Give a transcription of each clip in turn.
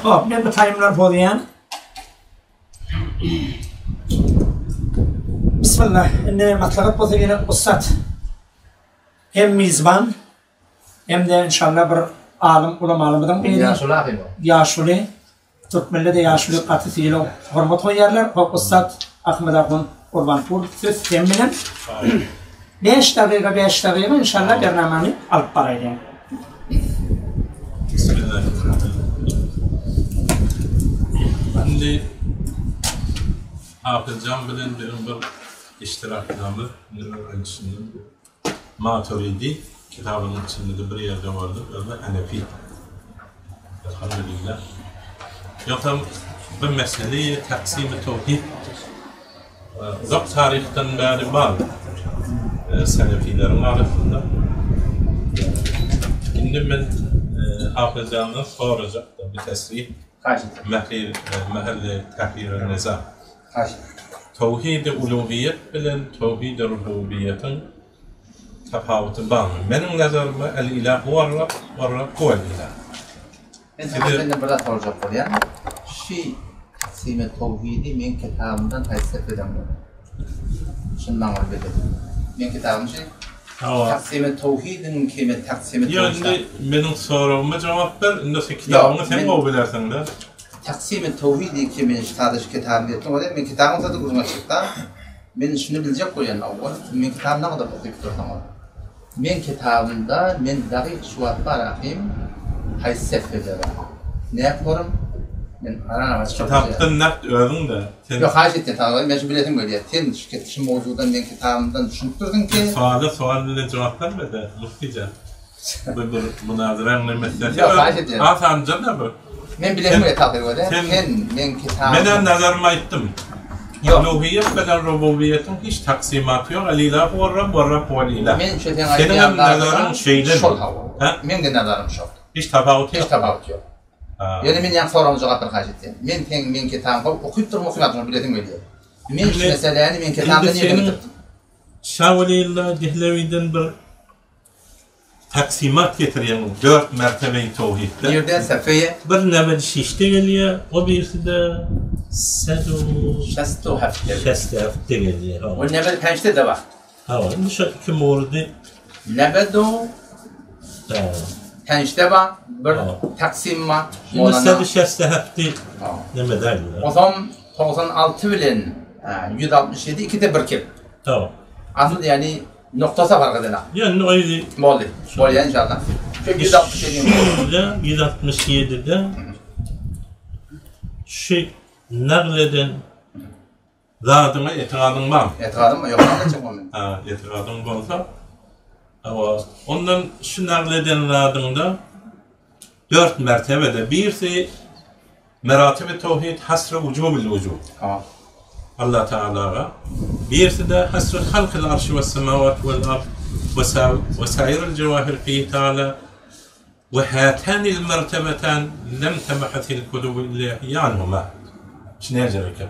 Hop, men bu taýmlary pozýan. Bismillah. Indi maslahat bolsa ýene ussat hem mizban hem-de inşallah bir alym ulamalymyzyň biri. Ýaşuly ahym o. Ýaşuly. Türkmenlerde ýaşuly gaty sylag, hormat goýýarlar. Hop, ussat Ahmet ahun Gurbanpur söz sen bilen. 5 dagyga 5 dagyga inşallah bernamany alyp baraýyn. Indi Hafyzjan bilen biziň bir iştiraknamyz öwrenişinden Maturidi kitabynyň içinde-de bir ýerde gördük, özü Hanefi. Elhamdülillah. Ýogsam bu mesele taksimi towhid Uzak taryhdan bäri bar selefileriň arasynda. Indi men Hafyzjandan sorajakdym bir tesrih. Mähir mähirli tähir neza. Towhidi uluhiýet bilen towhidi rububiýetiň tapawuty barmy? Meniň nazaryma el ilah huwar rab, war rab huwel ilah. Men saňa senden bir zat sorajak bolýan. Şi Taksime Towhidi meň kitabymdan haýsy sepgiden bolýar? Şuny maňa bir bildir. Meň kitabym şi Taksime Towhidiň kemi Taksime Ýok indi meniň soragyma jogap ber, indi sen kitabyňy sen gowy bilersiňdä. Taksime Towhidi ki men şu sada şu kitabymy getirdim bolýar. Men kitabyň sada gürrüň açykda. Men şuny biljek bolýan owwal, siz meň kitabymy nagadyr okyp dursaňyz. Meň kitabymda men dagyk şu wagt bar ahym haýsy sefrede bar. Näp borun men aran agaç Kitapdan nagt özüň-de sen. Ýok haýyş etýän saňa men şu bilesim gelýär sen şu şu mowzudan meň kitabymdan düşünip dursuň ki. Sowala sowal bilen jogap berme-de Muftijan. Bu bir munazaraň meselesi. Ýok haýyş edýän. Asanjada bu. Men bilesim gelýär tagsyr görä. Sen meň kitabym. Menem nazarymy aýtdym. Ýok. Uluhiýet bilen rububiýetiň hiç taksymaty ýok. El-ilah huwa-r-Rabb, war-Rabb huwal-ilah. Men şu seň Seniňem aýdýan nazaryň zadyň şeýlemi? şol hawa. Hä? Meň-de nazarym şol. Hiç tapawuty Hiç ýok. tapawuty ýok. Ha. Ýöne men ýaňky soragyma jogap ber haýyş etýän. Men seň meň kitabymy gowy okyp durma okymapsyň şony bilesim gelýär. Men şu Indi meseläni meň indi kitabymda nirden seniň getirdim? Şa Weliýullah Dehlewiden bir Taksymat getirýäň dört mertebeýi towhidde. Nirde sefeýe. Bir newedi şişde gelýär, o birisi-de sedu. Şestu heftde. Şestu heftde gelýär, hawa. O newedi pençde-de bar. Hawa, indi şo iki mowrudy. Newedu pençde bar, bir taksym bar. Indi sedu şestu hefti neme däl. Osam 96 bilen 167 ikide bir kep. Hawa. Asyl ýani Noktasy fark edenak. Ýa indi oýzy. Boldy. Bolýa inşallah. Şu 167 Şunda 167-de şu nagl eden zadyňa etigadyň barmy? Etigadym ýok, nagl etjek bolmy? Ha, etigadyň bolsa, hawa, ondan şu nagl eden zadyňda dört mertebede birisi Meratibi towhid hasry wujubil wujud. Allah Tagalaga birisi-de hasry halkyl arşy we semawat wel ard we sairil jewahir fihi Tagala we hatanil mertebetan lem tebahasil kutubu ilahiýe anhuma. Şu näjer eken?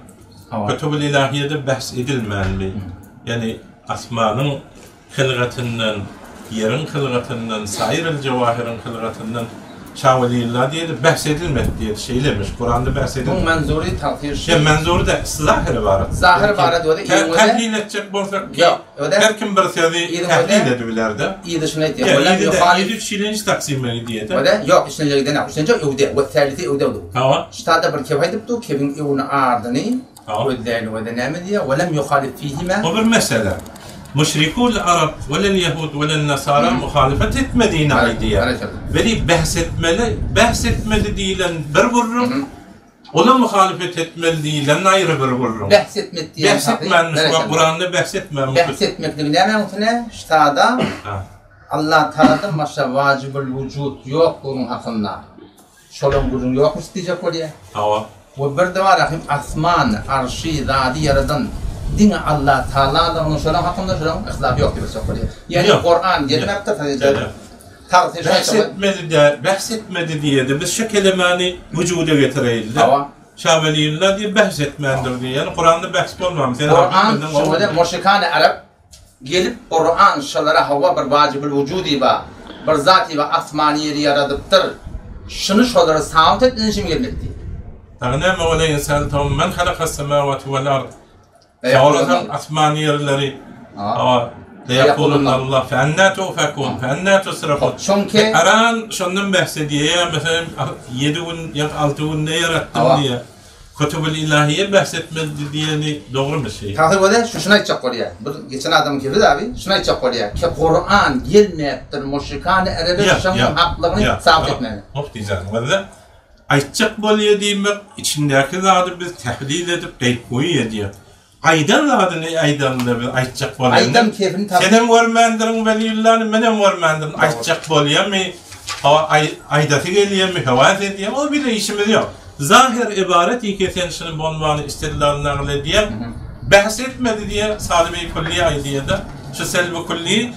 Kutubul ilahiýede bahs edilmänmi? Ýagny asmanyň Hylgatyndan, ýeriň hylgatyndan, sairil-jewahiriň hylgatyndan Şawelilla diýdi, bähs edilmedi diýdi, şeýlemiş, Kuranda bähs edilmedi. Muň manzury tagsyr şeý. Ýa manzury däl, zahyr ybarat. Zahyr ybarat we-de Tä Tählil etjek bolsak ki, Ýok, we-de her kim bir sözi tählil edibiler-de. Yzy şuny aýtýar, Ýa we-lem yzy däl, ýuhalif. yzy üç ýyl taksym diýdi. We-de, ýok, üçünji ýerde üçünji öwde, we sälisi öwde dur. Hawa. Ştada bir kep aýdypdy, kebiň öwüni ardyny. Gözleýin we-de näme diýýär? Welem ýuhalif fihime. O bir mesele. Müşrikul arap welel ýehud welel nasara muhalifet etmediğini aýdýar. Weli bähs etmeli, bähs etmeli diýilen bir gürrüň, ola muhalifet etmeli diýilen aýry bir gürrüň. Bähs etmek diýen Bähs etmänmiş, we Kuranda bähs etmänmiş. Bähs etmekligi nämäň üstüne? Ştada Allah Tagaladan başga wajibul wujud ýokdugynyň hakynda. Şolaň gürrüňi ýokmuş diýjek bolýa. Hawa. We birde bar ahim asman, arşy, zady ýaradan diňe Allah Taaladygyny şolaň hakynda şolaň yhtilafy ýok diýip aýtjak bolýa. Ýagny Kuran gelmepdir Tagsyr Bähs etmedi dä, bähs etmedi diýedi. Biz şu kelemäni wujuda getireýildi. Hawa. Şaweliyullah diýip bähs etmändir diýýär. Ýagny Kuranda bähs bolmamy? Sen Kuran şoňa muşrikany arap Gelip Kuran şolara hawa bir wajibül wujudi ba, bir zat iba asmany ýeri ýaradypdyr. Şuny şolara sabyt etmeden şim gelmedi diýýär. Dagy näme we leýin sältehum men halakas semawati wal ard. Sorasaň asman ýerleri hawa leýekulunna Allah fe ennâ tu'fekûn fe ennâ tusrefûn. Çünki Aran şondan behs edýär ýa meselem ýedi gün ýa alty günde ýaratdym diýýär. Kutubul ilahiýe behs etmedi diýeni dogrumy şeý? Tahyr wele şu şuny aýtjak bolýar. Bir geçen adamyň kefi dagy şuny aýtjak bolýar. Ki Kuran gelmäpdir müşrikany erebe şonuň haklygyny sabyt etmäne. Hop diýjäň wele. Aýtjak bolýa diýmek içindäki zady biz tählil edip gaýyp goýy edýäs. Aýdan zadyny aýdanda biz aýtjak bolýa. Aýdan kefini tap. Senem görmändirin Weliullany menem görmändirin aýtjak bolýamy hawa aýdasy gelýämi höwes edýämi o bilen işimiz ýok. Zahyr ybarat ike sen şuny bolmany istidlal nagyl edýäň bähs etmedi diýe Salybeý Külli aýdýada şu Selbi Külli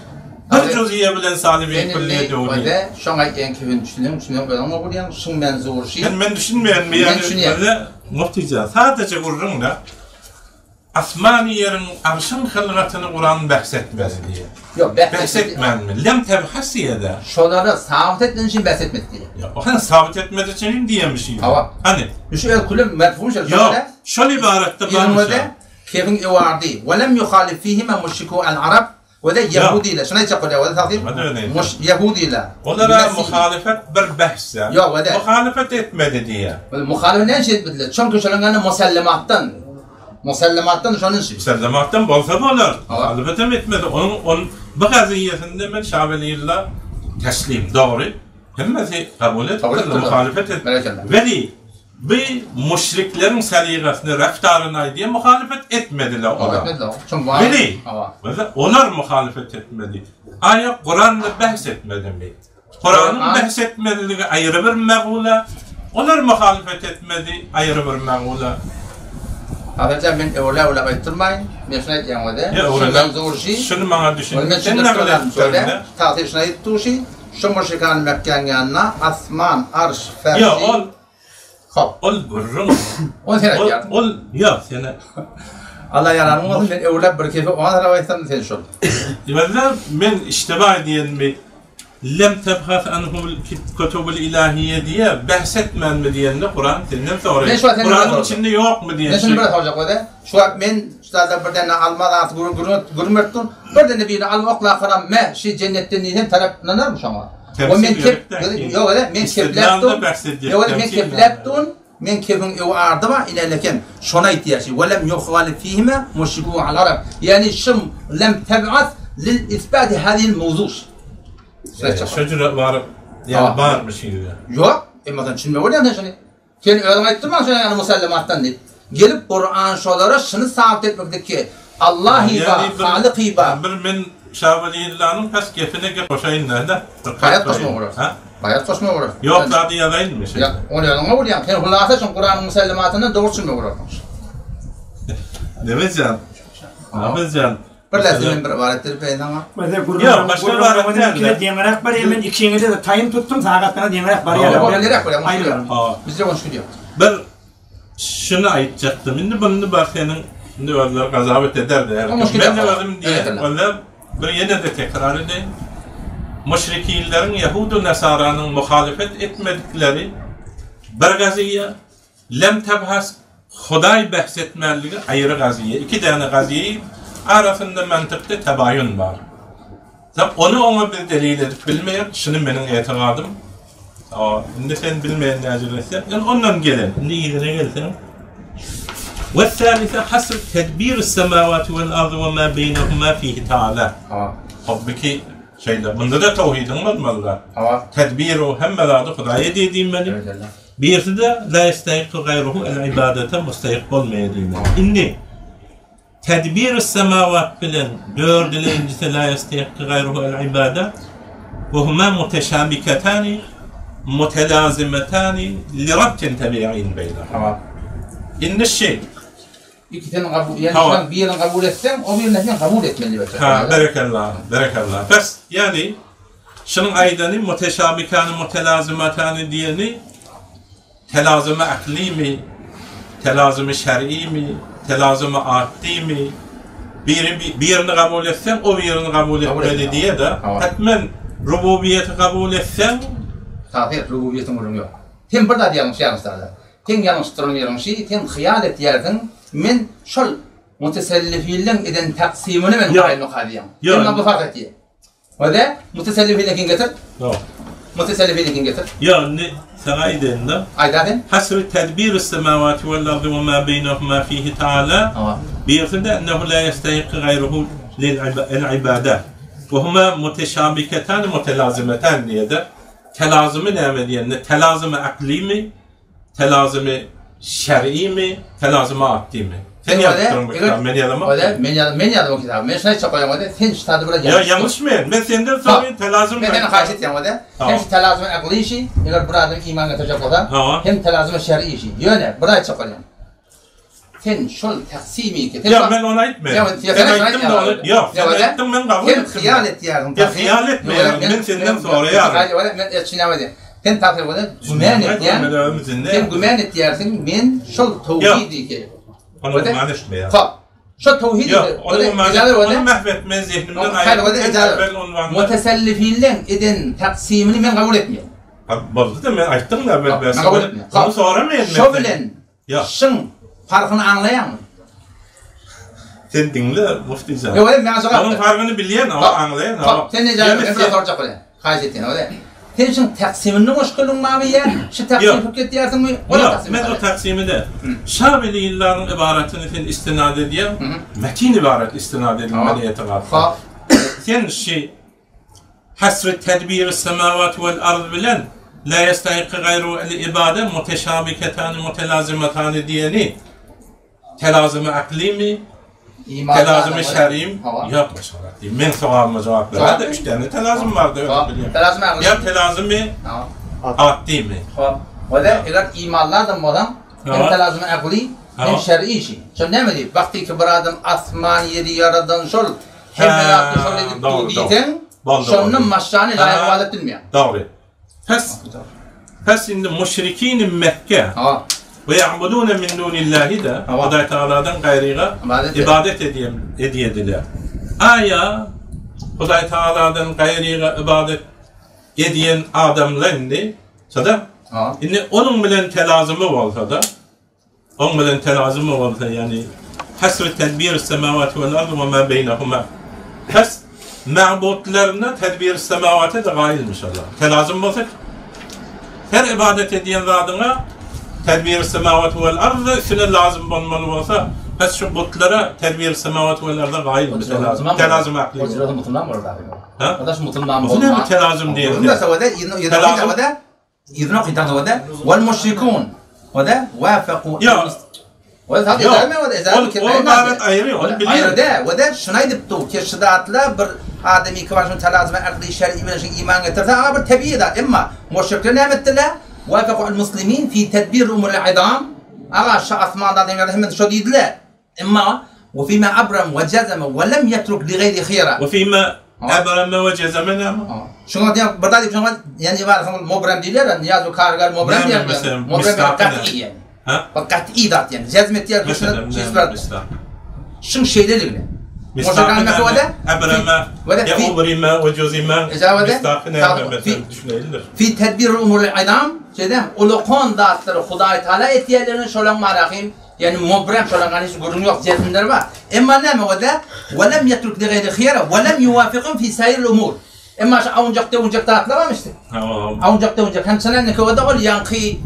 Bir juz'iýe bilen Salybeý Külliýe döwri. Sen indi şoň aýtýan kefini düşüneň düşüneň özüň ogurýaň şuň menzury şi. Men men düşünmeýän Men düşünýän. Muftijan sadaja gürrüň-de. Asman ýeriň arşyň hylgatyny guran bähs etmez diýýär. Ýok, bähs Bähs etmänmi? Lem tebhas diýýär-dä. Şolara sabyt etmedi üçin bähs etmedi diýýär. Ýok, hany sabyt etmedi üçin hem diýen bir şey ýok. Hawa. Hany? Şu öz külüm merfum şol. Ýok, şol ybaratda barmyş. Ýeriň Kefiň ewardy. We lem yuhalif fihima müşriku al arab we de ýehudiler. Şuny aýtjak bolýar, we de tagsyr. Muş ýehudiler. Olara muhalifet bir behs. Ýok, we de. Muhalifet etmedi diýýär. We muhalifet näme üçin etmediler? Çünki şolaryň ýany musellematdan. Musellematdan şonuň üçin. Musellematdan bolsa bolar. Muhalifet hem etmedi. Onuň on bu gazyýesinde men Şawelilla teslim. Dogry. Hemmesi kabul etmedi, muhalifet etmedi. Weli Bu müşrikleriň salygasyny, reftaryny aýdýan muhalyfet etmediler olar. Weli, olar muhalyfet etmedi. Aýa Kuranda behs etmedimi? Kuranyň behs etmezligi aýry bir magula, olar muhalyfet etmedi aýry bir magula. Hakykat men öwrüle-öwrüle aýdyp durmaýyn. Men şuny aýdýan wede. Şuny maňa düşündir. Sen näme diýip Tagsyr şuny aýdyp durşy, şu müşrikan Mekgäň ýanyna asman, arş, ferşi. Ýok, ol Hop. Ol gürrüň. Ony sen aýtýarsyň. Ol, ýok, seni. Alla ýaranyň bolsun, men öwrüläp bir kefe oňa tarap aýtsam, sen şol. Walla, men işteba diýenimi Lem tebhas anhumul kutubul ilahiýe diýýär, behs etmänmi diýende Kuran senden soraýar. Men şu wagt senden Kuranyň içinde ýokmy diýen Men şuny bir sorajak wada. Şu wagt men şu zada bir däne alma zat gürrüň berip durun. Bir däne birini alma oklap me, şi jennetden diýsem tarap ynanarmy şoňa? O men kep, ýok ele, men kepläp dur. Ýok ele, men kepläp dur. Men kebiň ewi ardy bar, ineleken. Şony aýtýar şi. Welem yuhgali fihime muşriku al arab. Ýani şum lem teb'as lil isbati hadihil mawzu. Şu jüre baryp, ýani barmy şeýle? Ýok, emma sen düşünme bolýar sen şuny. Sen özüň aýtdyň maňa şony ýani musallamatdan diýip. Gelip Kuran şolara şuny sabyt etmekdir ki, Allahy ba, Halyky ba. Bir men Şawelillanyň pes gepine gep goşaýyn da. Baýat goşma bolar. Ha? Baýat goşma bolar. Ýok zady ýazaýynmy şeýle? Ýa, ony özüň bolýaň. Sen hulasa şoň Kuranyň musallamatyndan dogry düşünme bolarsyň. Nebejan. Nebejan. Bir läse men bir ybarat berip beýin saňa. Bize gürrüň Ýok, başga ybarat gürrüň däl-de. Deňiräk barýar, men ikiňize-de taýyn tutdum, sagatlaryňyz deňiräk barýar. Ýok, deňiräk barýar, Aýrylaryň. Ha. Bizde on şu diýýär. Bir şuny aýtjakdym. Indi bunu bar seniň indi özleri gazap eder-de. O muşkil Men ýok. özüm diýen, Evet, onda bir ýene-de tekrar edeýin. Müşrikileriň, ýehudu nasaranyň muhalifet etmedikleri bir gaziýa, Lem tebhas, Hudaý behs etmänligi aýry gaziýe. Iki däne gaziýeýi arasynda mantykda tebaýun bar. Soň ony oňa biz delil edip bilmeýäris. Şuny meniň etigadym. Indi sen bilmeýän näjele etseň, indi ondan gelen. Indi yzyna gelseň. We salise hasr tedbir semawati wel ardy we ma beýnehuma fihi taala. Hop biki şeýle. Bunda-da towhidiň bolmaly-da. Tedbiru hemme zady Hudaý edýär diýmeli. Birisi-de la ýestahiku gaýruhu el-ibadete mustahyk bolmaýar diýmeli. Indi tedbir-i semawat bilen dördülenjisi la ýestahiku gaýruhu el-ibade we huma muteşabiketani mutelazimetani li rabtin tebi'in beýnehuma. Indi şi Ikisini kabul, ýani şuň birini kabul etseň, o birini sen kabul etmeli diýip aýtýar. Ha, berekella, berekella. Bes, ýani şunuň aýdany muteşabikany mutelazimatany diýeni telazumy aklymy, telazumy şer'imi, telazumy addymy? Biri birini kabul etseň, o birini kabul etmeli diýe-de. Hetmen rububiýeti kabul etseň. Tahyr, rububiýetiň gürrüňi ýok. Sen bir zat ýalňyş ýalňyşdada. Seň ýalňyşdyran ýeriň şi, sen hyýal etýärsiň, men şol mutesellifilleň eden taksymyny men kaýyl oka diýýäň. Sen maňa bu fark etýä. Öde, mutesellifilleňkini getir. Ýok. Mutesellifilleňkini getir. Ýok, indi saňa aýdaýyn-da. Aýda sen. Hasry tedbir semawati wal ardy we ma beýnehuma fihi taala. Birsinde ennehu la ýestehikki gaýruhu lil ibada. We huma muteşabiketani mutelazimetan diýede. Telazymy näme diýende, telazymy aklymy, telazymy şer'imi, telazymy addymy? Sen ýazypdyryň bu kitaby, men ýazamok. Öde, men ýazam, men ýazam o kitaby. Men şuny aýtjak bolýan öde, sen şu taýda biraz ýalňyş. Ýa ýalňyşmaýan. Men senden soraýyn, telazym. Men senden haýyş etýän öde. Hem şu telazymy akly işi, eger bir adam iman getirjek bolsa, hem telazymy şer'i işi. Ýöne bir aýtjak bolýan. Sen şol taksimi ki. Ýok, men ony aýtmaýan. Sen aýtdyň da ony. Ýok, sen aýtdyň, men kabul etdim. Sen hyýal etýärsiň. Ýok, hyýal etmeýärin. Men senden soraýaryn. Men etçinäme diýen. Sen takyk bolsa güman etýän. Sen güman etýärsiň, men şol towhidi ki. Ony güman etmeýän. Hop. Şol towhidi. Ýok, ony güman Ony mahw et, men zehnimden aýyrdım. Mutesellifilleň eden taksimini men kabul etmeýän. Boldy-da, men aýtdym-da, men Ony soramaýan men. Şo bilen Şyň parhyny aňlaýaňmy? Sen diňle, mufti jan. Ýok, men maňa jogap ber. Onuň parhyny bilýän, oňa aňlaýan. Hop, sen ne jogap ber, men biraz sorajak bolýan. Haýyş etýän, oňa. Sen şyň taksimini goşguluň barmy ýa şu taksim hükm etýärsiňmi? Ýok, men o taksimi däl. Şa weliýyllanyň ybaratyny sen istinad edýäň, metin ybarat istinad edilmeli etigat. Hop. Sen şi Hasry tedbiri semawat wel arz bilen la ýestahiky gaýru el ibade muteşabiketani mutelazimetani diýeni telazymy aklymy telazymy şerimi ýok başga diýim. Men sogabyma jogap ber. Hadi üç tane telazym bardy öň bilýän. Telazymy akly. Ýa telazymy addymy. Hop. Wada eger imanly adam bolsaň hem telazymy akly hem şer'i işi. Şol näme diýip? Wagty ki bir adam asman ýeri ýaradan şol Hemme zatda şol edip dur diýseň, şonda maşşany laýyk ybadat bilmeýäň. Dogry. Pes Pes indi müşrikini Mekke we ýa'budune min dunillahi da Hudaý Tagaladan gaýryga ibadet edýän edýediler. Aýa Hudaý Tagaladan gaýryga ibadet edýän adamlar indi şoda indi onuň bilen telazymy bolsa-da Oň bilen telazymy bolsa, ýagny hasr tedbir semawat wel ard we ma beýnehuma. Pes mabutlaryna tedbir semawata da gaýylmyş Allah. Telazym bolsa her ibadet edýän zadyňa tedbir semawat wel ard üstüne lazym bolmaly bolsa, pes şu butlara tedbir semawat wel arda gaýylmyş telazym. Telazym akly. O musulman bolar dagy. Ha? O da şu musulman bolmaz. Bu näme telazym diýen? Telazym. Yzyna okytan wada wal muşrikun wada wafaqu Ýok. Wada zat Ýok. edäme wada Ol ol babat aýry, ony bilýän. Aýry dä, wada şuny aýdypdy, ki şu zatla bir adam iki başyny talazma akly şer'i bilen şu iman getirse, aga bir tebigy zat. Emma muşrikler näme etdiler? Wafaqu al muslimin fi tedbir umuril idam. Aga şu asmanda adam ýerde hemmesi şo diýdiler. Emma we fima abrama we jazama we lem yetruk li gayri khira. We fima abrama we jazama näme? Şuňa diýen bir zat diýip şuňa ýani ibara soň mobrem diýilýär, Niýaz we kargar mobrem diýýär. Mobrem gat'i ýani. Ha? Bir gat'i zat ýani. Jazm etýär, Şuň şeýleligine. Misdakı näme? Abrama, ya ubrima we juzima. Misdakı näme mesela düşüneýindir. Fi tedbirul umuril idam, şeýdem, ulakan zatlary Hudaý Taala etýärlerini şolaň marahim Ýagny mubrem şolar gany hiç gürrüň ýok jezmleri bar. Emma näme bolýar? Ve lem yetruk li gayri hiyara ve lem yuwafiqum fi sairil umur. Emma şu awunjak döwünjek zatlar barmy işte? Awunjak döwünjek. Hem çynan niki bolda ol ýaňky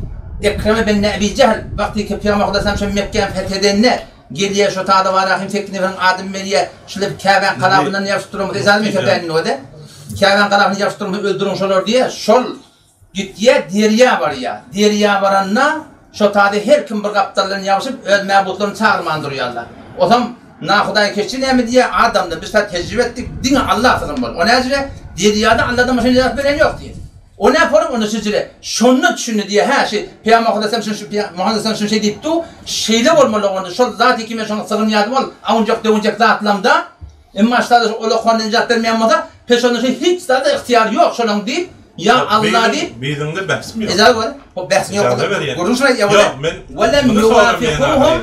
Ekreme bin Ebi Jehl wagty ki Pygamber Huda sallam şu Mekgäni feth edende gelýär şu tada bar ahim sekiz neferiň adyny berýär. Şular Käbäň galabyndan ýapyşyp duran bolsa esasan Mekgäni bolda. Käbäň galabyndan ýapyşyp duran bolsa öldüriň şolary diýýär. Şol Gitýär, derýa barýar. Derýa baranda, şo taýda her kim bir gapdaldan ýabşyp, öz mäbutlaryny çagyrman durýarlar. Osam, Nahudaý keçi näme diýýär, Adamdan biz şa tejribe etdik, diňe Alla sygyn bol. O näjire? Derýada Alladan başga nejat beren ýok diýýär. O nä porum, onda şejire. Şonda düşündi diýýär, hä, şi Pygamber Muhammet şun şu Muhammet sallam şun şeý diýip dur, şeýle bolmaly onda, şol zat eki men şoňa sygynýardym ol awunjak-döwünjek zatlamda, Emma ştada şu olakan nejat bermeýän bolsa, peşonda şu hiç zada ygtyýary ýok şolaň diýip, ýa Alla diýip. Biziňde bähsim ýok. Ejazat ber. Hop bähsim ýok. Ejazat berýän. Gürrüň şuna ýa Ýok, men we lem yuwafiquhum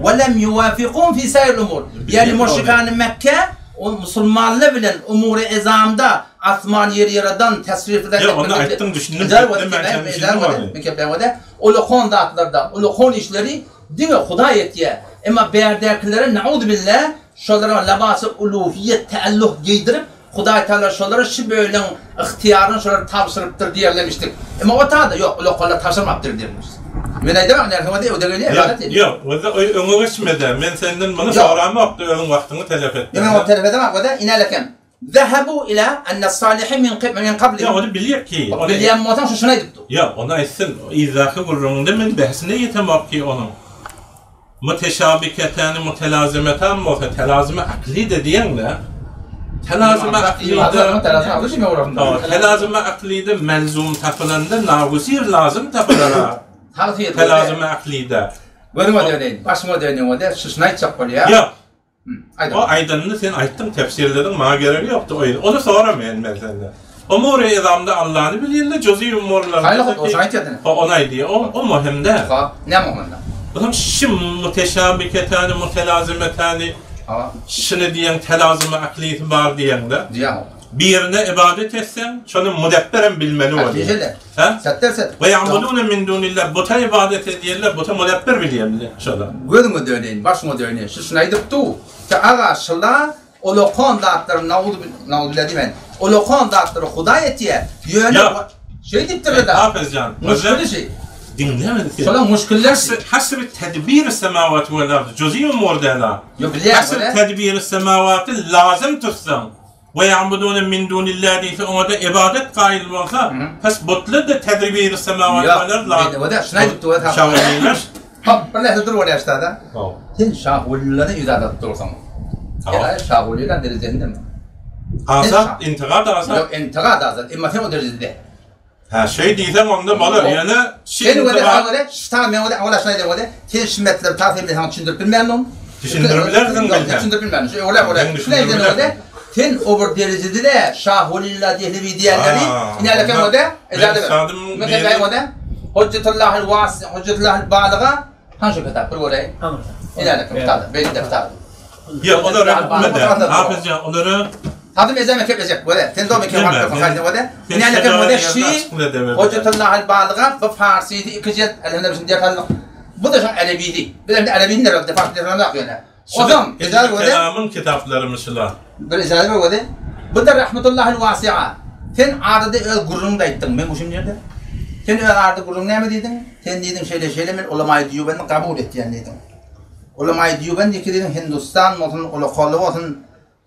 we lem yuwafiquhum fi sairil umur. Ýagny muşrikany Mekke o musulmanlar bilen umury ezamda. Asman ýeri ýaradan tasrif eden Ýok, onda aýtdyň düşündim. Ulakon zatlarda, ulakon işleri diňe Hudaý etýär. Emma bärdäkilere nauzubilla şolara labasy uluhiýet täalluh geýdirip, Hudaý Tagala şolara şu bölegiň ygtyýaryny şolara tabşyrypdyr diýerlemişdik. Emma o tada ýok, ulakonlar tabşyrmapdyr diýermiş. Men aýdamok närsä bolsa öwde gelýär, galat edýär. Ýok, bolsa oý öňe geçmede, men senden muny soramokdy, özüň wagtyňy telef etdiň. Ýok, men wagt telef edemok, bolsa inälekem. Zehebu ila enne salihin min min qablihim. Ýok, ony bilýär ki. Bilýän bolsaň şu şuny aýdyp dur. Ýok, ony aýtsyn. Yzdaky gürrüňde men bähsine ýetemok ki onuň. Muteşabiketani mutelazimetan bolsa telazimi akli-de diýeňde, telazimi aklide telazimi aklide melzum tapylanda naguzir lazym tapylara telazimi aklide. Gözüňe döneýin, başyňa döneýin o-da, şuşuny aýtjak bolýar. Ýok. O aýdanyny sen aýtdyň, tefsirlediň, maňa geregi ýokdy o. Ony soramaýan men senden. Umury izamda Allany bilýände juzi umurlarda. Haýly hut, oşuny aýtýar. O ony aýdýar. O o möhüm däl. Ha, näme onda? Olam şim muteşabiketani mutelazimetani. Ha. Şuny diýen telazimi aklysy bar diýeňde. Diýýän. Birine ibadet etseň, şony mudebberem bilmeli bolýar. Ha? Setler set. We ýa'budune min dunillah buta ibadet edýärler, buta mudebber bilýärler şolar. Gözüňe döneýin, başyňa döneýin. Şu şuny aýdyp dur. Te aga şyla Olakan zatlary nauzubilla diýmän. Olakan zatlary Hudaý etýär. Ýöne şeý diýipdirler-de. Hafyz jan. Muşkili şeý. Diňle meni sen. Şolar muşkiller. Hasr tedbir semawat we ard juzi umur däl. Ýok bilýän. Hasr tedbir semawaty lazym tutsaň. We ýa'budune min dunillah diýse oňa-da ibadet gaýyl bolsa, pes butly-da tedbir semawat we ard lazym. Ýok, şuny aýdypdy. Şaweliler. Hop, bir näse dur bolýar ştada. Sen Şahulylara ýüz azadyp dursaň. Ýa Şahulylar derejesindemi? Azat, intigat azat. Ýok, intigat azat. Emma sen o derejede däl. Ha, şeý diýseň onda bolar. Ýöne şi Sen wede wede şta men wede awala şaý wede sen şu meseleleri tagsyr bilen saňa düşündirip bilmändim. Düşündirip bilersiň bilseň. Düşündirip bilmändim. Şu öwle öwle. Şeý Sen o bir derejede de Şahulylla Dehlewi diýenleri inälekem wede ejade ber. Men wede Hojjatullahil Wasi, Hojjatullahil Balyga han şu kitap bir göreýin. Inälekem kitap, beýle kitap. Ýok, olara gitmedi. Hafyz jan, olara Hadi mezeme keplejek wede. Sen domy kim hakda haýda wede. Inälekem wede şi Hojjatullahil Balyga bu farsydy iki jilt elhamdülillah şimdi derhallyk. Bu da şoň erebidi. Biz hem erebini de farsy derhallyk ýöne. Ozam, ejazet wede. Kelamyň kitaplary şular. Bir ejazet ber wede. Bu da rahmetullahil wasi'a. Sen arada öz gürrüňiňde aýtdyň. Men guşum nirde? Sen öz arada gürrüň näme diýdiň? Sen diýdiň şeýle şeýle men ulamaý diýubeni kabul etýän diýdiň. Ulamaý diýuben diýki diýdiň Hindustan bolsun, ulakolly bolsun,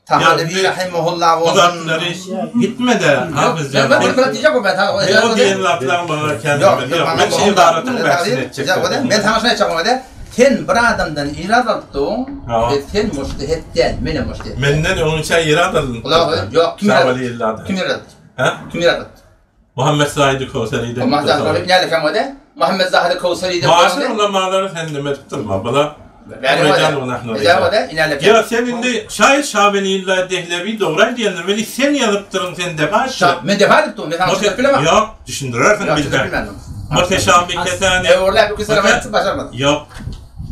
Tahalewi rahimehullah bolsun. Uzatlary gitme-de, Hafyz jan. Ben bir diýjek ben sana. O diýen zatlaryň bana kendime. Ýok, men şu ybaratyň bähsini etjek. Men sana şuny aýtjak bolýan. Sen bir adamdan irad alypdyň, sen mujtehid däl, menem mujtehid. Menden öňünçä irad alyndy. Ýok, kim irad? Kim irad? Ha? Kim irad? Muhammet Zahidi Kowseri de. Muhammed Zahidi näle kam ode? Muhammed Zahidi Kowseri de. Muasir ulamalary sen demedip durma. Bula Ýa sen indi şaýat Şawelilla Dehlewi dogry aýdýandyr weli sen ýazypdyryň sen defa etdiň. Men defa edipdim men saňa düşündirip bilemok. Ýok düşündirersiň bilseň. Muteşabiketani. Öwürläp iki sene aýtdy başarmadym. Ýok.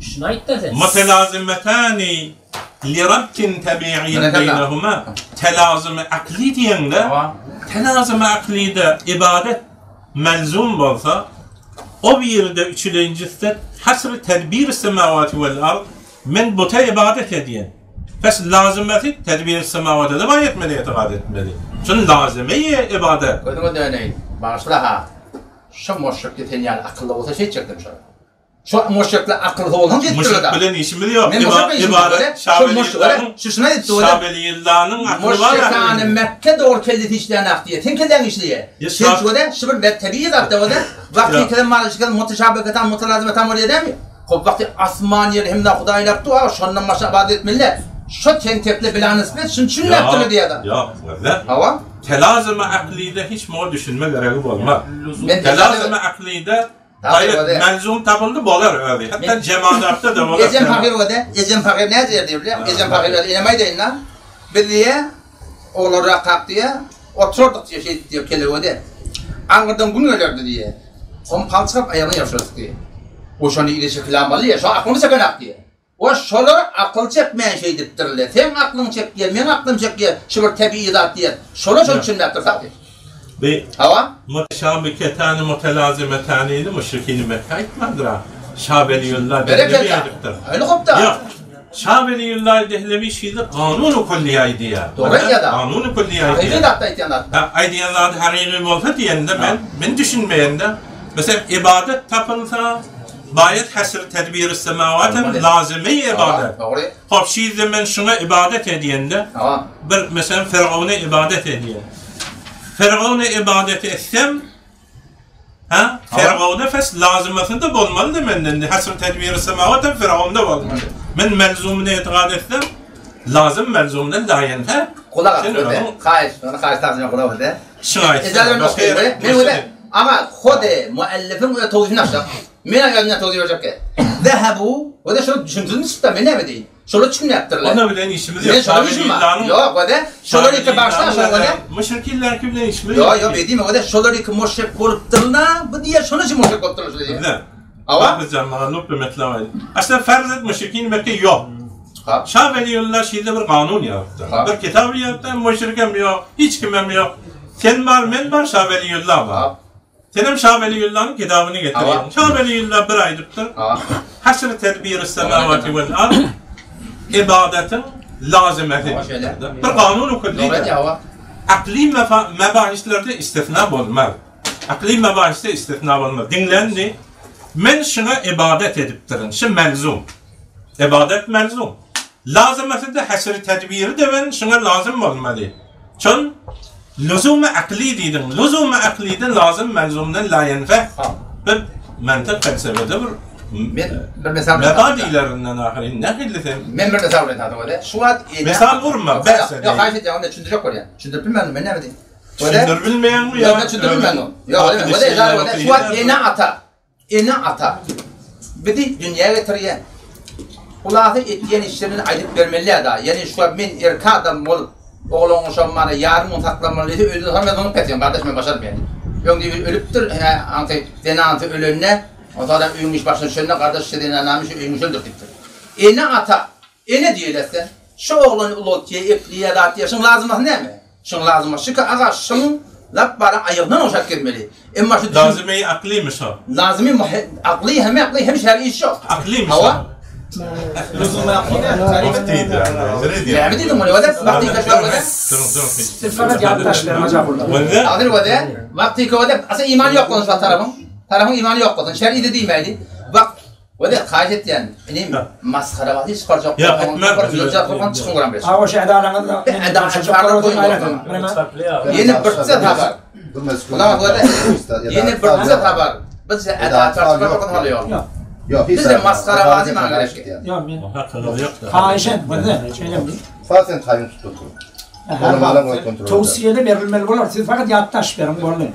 Şuny aýtda sen. Mutelazimetani li rabtin tabi'in beýnehuma telazumi akli diýeňde telazumi aklide ibadet melzum bolsa, o biride üçülenjisde hasry tedbir semawati wel ard, men buta ibadet edýän. Pes lazymeti tedbir semawata da bar etmeli etigat etmeli. Şun lazymeýi ibadet. Gözüňe döneýin, bagyşla-ha, şo moşşekde sen ýaly akylly bolsa şeýtjekdim şo. Şo muşrikler akylly bolsaň diýip Muşrik bilen işimiz ýok. Men muşrik bilen işim ýok. Şo muşrik şu şuna diýip dur. Şabelillanyň akly bar. Muşrikany Mekke dogry kellesi işlänok diýýär. Sen kelläň işleýär. Sen şu göde şu bir bet tebigy zat da göde. Wagty kelem mal şikel mutuşabeketan mutalazymatan bolýar dämi? Hop wagty asman ýer hem de hudaýlap dur. Şondan başga ibadet etmeli. Şo tentekli bilan ismet şunu düşünmepdirler diýýär. Ýok, gözle. Hawa. Telazümi aklyda hiç muňa düşünme geregi bolmaz. Telazümi aklyda Gaýrat melzum tapyldy bolar özi. Hatda jemagatda-da bolar. Ejem pahyr boldy. Ejem pahyr näce ýerde bilýäň? Ejem pahyr özi enem aýdaýyn-da. Biz diýe oglanrak kak diýe oturardyk diýe şeýdip diýe kele boldy. Aňyrdan gün gelerdi diýe. Hom palçyk alyp aýagyna ýapyşardyk diýe. O şony ile çekilen boldy diýe. Şo aklymy çekenak diýe. O şolar akyl çekmän şeýdipdirle. Seň aklyň çekýär, meň aklym çekýär, şu bir tebigy zat diýen. Şolar şony düşünmäpdir saky. Bi Hawa. Mutşabiketani mutelazimetanini müşrikini Mekge aýtmandyr-a. Şa Weliýullah Dehlewi Berekella. aýdypdyr. Öyle hopda. Ýok. Şa Weliýullah Dehlewi şeýle kanuny külli aýdýar. Dogry aýdýar-da. Kanuny külli aýdýar. Hakyky zatda aýtýan zat. Ha, aýdýan zady hakyky bolsa diýende men men düşünmeýän-de. Meselem, ibadet tapylsa, Baýat hasr tedbiri semawatem lazymy ibadet. Dogry. Hop şizde men şuňa ibadet edýende bir meselem Firgawna ibadet edýän. Firgawna ibadet etsem ha Firgawna fes lazymasynda bolmaly da menden hasr tedbiri semawatem Firgawna bolmaly. Men melzumyna itigat etsem lazym melzumdan la ýenfe. Gulak as haýyş, ony haýyş tagzym gulak as. Şuňa aýtsaň, başga ýere. Men öyle aga hode muallifiň özi towzini açjak. Men özüne towzi berjek ge. Zehebu we de şol düşünsizmi çykda men näme diýin. Şolar düşünmeyapdyrlar. Ona bilen işimiz ýok. Men şolar düşünme. Ýok we de şolar iki başla şol we de. Müşrikler bilen işimiz ýok. Ýok ýok edeyim we de şolar iki müşrik bolupdyrlar. Bu diýe şonuň üçin müşrik bolupdyrlar şol diýe. Awa. Hafizjan maňa lüpbe metlap aýt. Aslynda farz et müşrikin Mekke ýok. Şa Weliullah şeýle bir kanun ýazypdyr. Bir kitap ýazypdyr, müşrikem ýok, hiç kimem ýok. Sen bar, men bar, Şa Weliullah bar. Senem Şa Weliullahnyň kitabyny getirýäň. Şa Weliullah bir aýdypdyr. Hasr tedbiri semawati wel ard ibadatyň lazymeti diýipdir. Bir kanun külli. Akly mebahislerde istisna bolmaz. Akly mebahisde istisna bolmaz. Diňlendi. Men şuňa ibadet edipdirin. Şu melzum. Ibadet melzum. Lazymeti de hasr tedbiri de men şuňa lazym bolmaly. Çün lüzum-i akly diýdiň. Lüzum-i aklyda lazym melzumdan la ýenfe. Bir mantyk felsefede bir Men bir mesal mebadilerinden ahyry nähili sen? Men bir mesal bilen tanıp öyle. Şu wagt Mesal vurma, bäs edeyim. Ýok, haýyş edýän, onda düşündirjek bolýan. Düşündirip bilmedim, men näme diýeyim? Düşündirip bilmeýäňmi ýa? Ýok, men düşündirip bilmedim. Ýok, öyle, şu wagt ene-ata Ene-ata bizi dünýä getirýär. Hulasy etýän işlerini aýdyp bermeli-dä. Ýani şu wagt men erkek adam bolup, oglan uşagym bar, ýarym gün saklamaly diýse, öýden soň men zyňyp ketýän, gardaş men başarmaýan diýip. Öň diýip ölüpdir, hä, aňsy zenanasy ölende, onsoň adam öýüň iş başyna düşende, gardaş şu zenanamy şu öýüň işi öldür diýipdir. Ene-ata, ene diýeli sen, şu oglany ulaltýa, ekleýä, zat diýýä, şuň lazymasy näme? Şuň lazymy şyka aga şuň lap bara aýagyndan ogşap gezmeli. Emma şu Lazymy aklymy şo? Lazymy akly hem akly hem şäri iş ýok. Aklymy şo? Hawa. Lazymy akly näme? Näme diýdiň muny wada? Wagty ka şo wada. Durun durun. Siz fakat ýatdaşlar majaburlar. Wada? Adyr wada. Wagty ka wada. Asa iman ýok bolsun şo tarapyň. Tarapyň imany ýok bolsun. Şer'i de diýmäýdi. Bak Wada haýyş etýän. Inim masgara wagty çykarjak. Ýa etmem. Çykyň guran beş. Awa şu edalaňyzda. Ýene bir habar. Gulak wada. Ýene bir habar. Biz eda çarçyk haly ýok. Ýok, hiç. Bizde masgara wagty maňa gerek. Ýok, men. Hakyňyz ýok. Haýyş et, wada. Şeýle. Zaten taýyn tutuldy. Towsiýede berilmeli bolar. Siz fakat ýatdaş beriň boldy.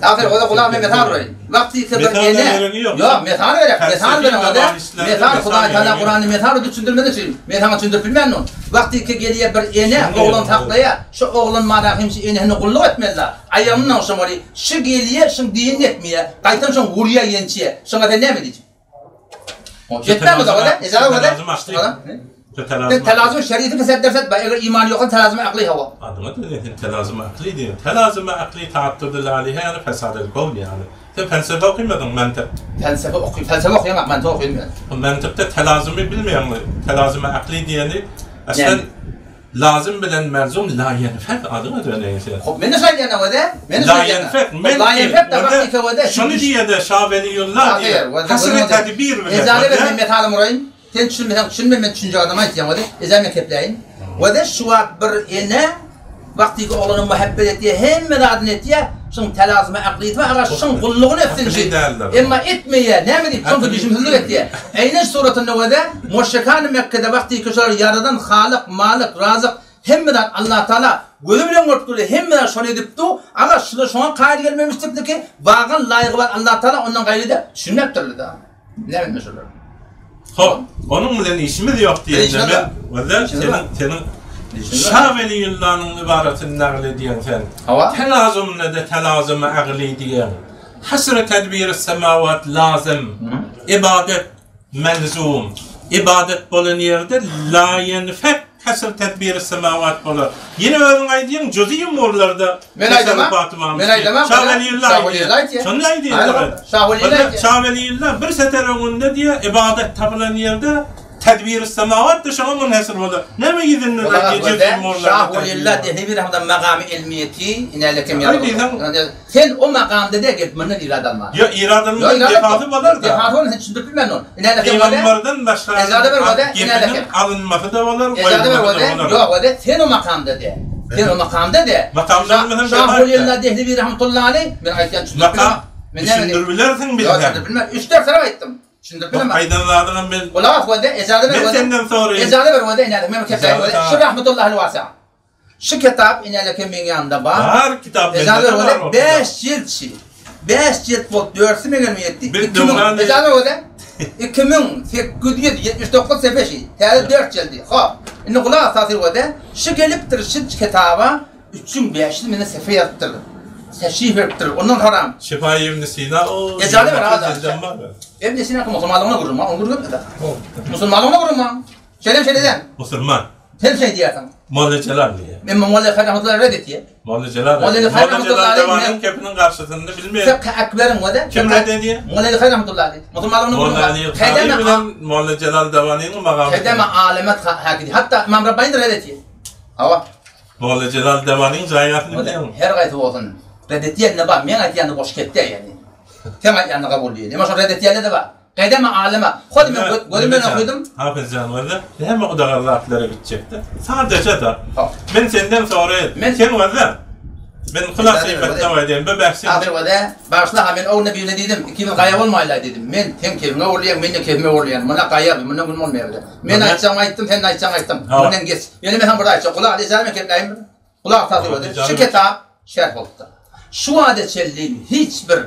Ahyr o da gulak men mesal bereyim. Wagty ise bir ene. Ýok, mesal gerek. Mesal beriň o da. Mesal Hudaý Taala Kurany mesal düşündirmedi üçin. Men saňa düşündirip bilmän ony. Wagty ise gelýär bir ene oglan saklaýar. Şu oglan mana hemşe enesine gulluk etmeli. Aýagyndan ogşamaly. Şu gelýär, şuň diýenini etmeýär. Gaýtam şoň urýar, ýençýär. Şoňa sen näme diýjek? Ýetmän o da, ejaza o da. Telazüm şeriýeti fesat derset ba, eger imany ýoksa telazüm akly hawa. Adyňa döneýin sen telazüm akly diýen. Telazüm akly taatdudul alihe ýaly fesadel kown ýaly. Sen felsefe okymadyň mantyk. Felsefe oky, felsefe okaýan mantyk okaýan men. Mantykda telazümi bilmeýäňmi? Telazüm akly diýeni aslan Lazym bilen melzum la ýenfek adyňa döneýin sen. Hop men-de şaý diýen wede. Men-de La ýenfek men La ýenfek da wagty wede. Şony diýede Şa Weliýullah diýe. Hasry tedbir bilen. Ejaza ber men metalym uraýyn. Sen düşünmeseň düşünme men düşünjek adama aýtýan wede. Ejaza men kepläýin. Wede şu wagt bir ene wagty ogluna muhabbet etýä hemme zadyny etýä. Şuň telazymy aklyýeti bar aga şuň gullugyny etsin şi. Emma etmeýä näme diýip şoňky düşümsizlik etýä. Eýne suratynda wede Muşrikany Mekgede wagtyky şolar ýaradan Halyk, Malyk, Razyk hemme zat Allatagala gözi bilen görüp durdy hemme zat şony edip dur aga şular şoňa kaýyl gelmemişdirdi ki bagan laýygy bar Allatagala ondan gaýry-da düşünmepdirler da. Näme şolar. Hop, onuň bilen işimiz ýok diýende men wada seniň seniň Şa Weliullanyň ybaratyny nagyl edýäň sen. Hawa. Telazumda-da telazumy agly diýýäň. Hasry tedbiri semawat lazym. Ybadat. Melzum, Ybadat bolan ýerde la ýenfek hasr tedbiri semawat bolar. Ýene özüň aýdýaň jüzi umurlarda Men aýdama. teserrufaty Men aýdama. Şa Weliýulla Şa Weliýulla aýdýar. Şony aýdýar. Şa Weliýulla aýdýar. Şa Weliýulla bir seter öňünde diýýär, ybadat tapylan ýerde tedbiri semawat da şoňa munhesir bolar. Näme ýüzünden aýdýar jüzi umurlarda. Şa Weliýulla Dehlewi rahmetullah magamy ilmiýeti inälekem ýaly. Sen o makamda de gelip mundan irad alma. Ýok, irad alma defasy bolar da. Defasy bolmasa düşündirip bilmen ony. Ine Pygamberden başga gepiniň alynmasy da bolar, goýulmasy da bolar. Ýok, ode sen o makamda de. Sen o makamda de. Makamda bilmesem Şah Weliullah Dehlewi rahmetullahi aleyh men aýtýan düşündirip Makam düşündirip bilersiň bilseň. Ýok, düşündirip bilmen. Üç-dört tarap aýtdym. Düşündirip bilemok. Aýdan zadyňam men. Gulak as wede, ejaza ber Men senden soraýyn. Ejaza ber wede, ine men kepläýin. Şu rahmetullahi wasa. Şu kitap ineleke meň ýanymda bar. Bar kitap mende de bar. Ejazat 5 jiltçi. 5 jilt bolup dörtsi meň elime ýetdi. Ejazat öde. 2879 sepeşi. Täze 4 jildi. Hop. Indi gulak asasy öde. Şu gelipdir şu kitaba 3500 menden sefe ýazypdyr. Teşrif beripdir. Ondan haram. Şifa ibn Sina o. Ejazat ber azat. Ibn Sina musulmanlygyna gurma, onu gurma. Musulmanlygyna gurma. Şeýle şeýle. Musulman. Sen şeý diýýärsiň. Molla Jelal diýýär. Men Molla Jelal rahmetullahi red etýär. Molla Jelal. Molla Jelal rahmetullahi Dewanyň kepiniň garşysynda bilmeýär. Fekh Ekberiň we Kim red edýär? Molla Jelal rahmetullahi. Musulmanlygyny Molla Ali Kari bilen Molla Jelal Dewanyň magamy. Kedeme alemet hakidi. Hatta Imam Rabbani red etýär. Hawa. Molla Jelal Dewanyň jaýgasyny bilýäňmi? Her gaýsy bolsun. Red etýän ne bar? Men aýtýany boş ketdi ýani. Sen aýtýany kabul diýdi. Emma şo red etýänler de bar. Gaýdama alema. Hol men gözüm bilen okydym. Hafyz jan walla näme udagar zatlara gitjekde. Sadaja da. Men senden soraýyn. Men sen walla. Men hulasy metna aýdayyn. Bu bähsi. Ahyr walla bagyşla ha men owna birine diýdim. Ikimiz gaýa bolmaýla diýdim. Men sen kebime bolýaň, men de kebime bolýan. Muna gaýa, muna gün bolmaýar. Men aýtjagmy aýtdym, sen aýtjagyňy aýtdyň. Mundan geç. Ýöne men hem bir aýtjak. Gulak ejaza men kepläýin. Gulak salyp otur. Şu kitap şerh bolupdyr. Şu wagta çenli hiç bir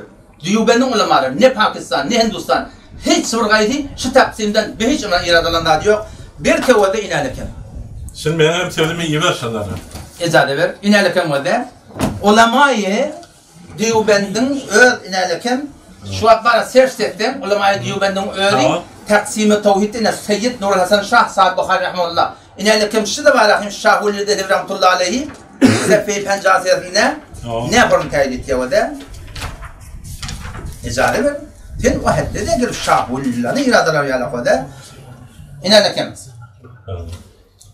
Dýubeniň ulamalary, ne Pakistan, ne Hindustan, hiç bir gaýsy şu taksimden bir hiç ymran irad alan zady ýok. Bir tewelde inäl eken. Şun meň hem sözümi iber şolara. Ejaza ber. Inäl eken welde. Ulamaýy Dýubendiň öz inäl eken. Şu wagt bara serç etseň, Ulamaýy Dýubendiň özi Taksimi Towhid ine Seýýid Nurulhasan Şah Sahib Buhary rahimehullah. Ine kim şyda bar ahim Şahweli Dehlewi rahmetullahi aleyhi Sefeyi penjasesinde ne hurm täýin etýär o-da? Ejaza ber. Sen o hedde de girip Şahwelilany iradalar ýaly o-da. Ine kim?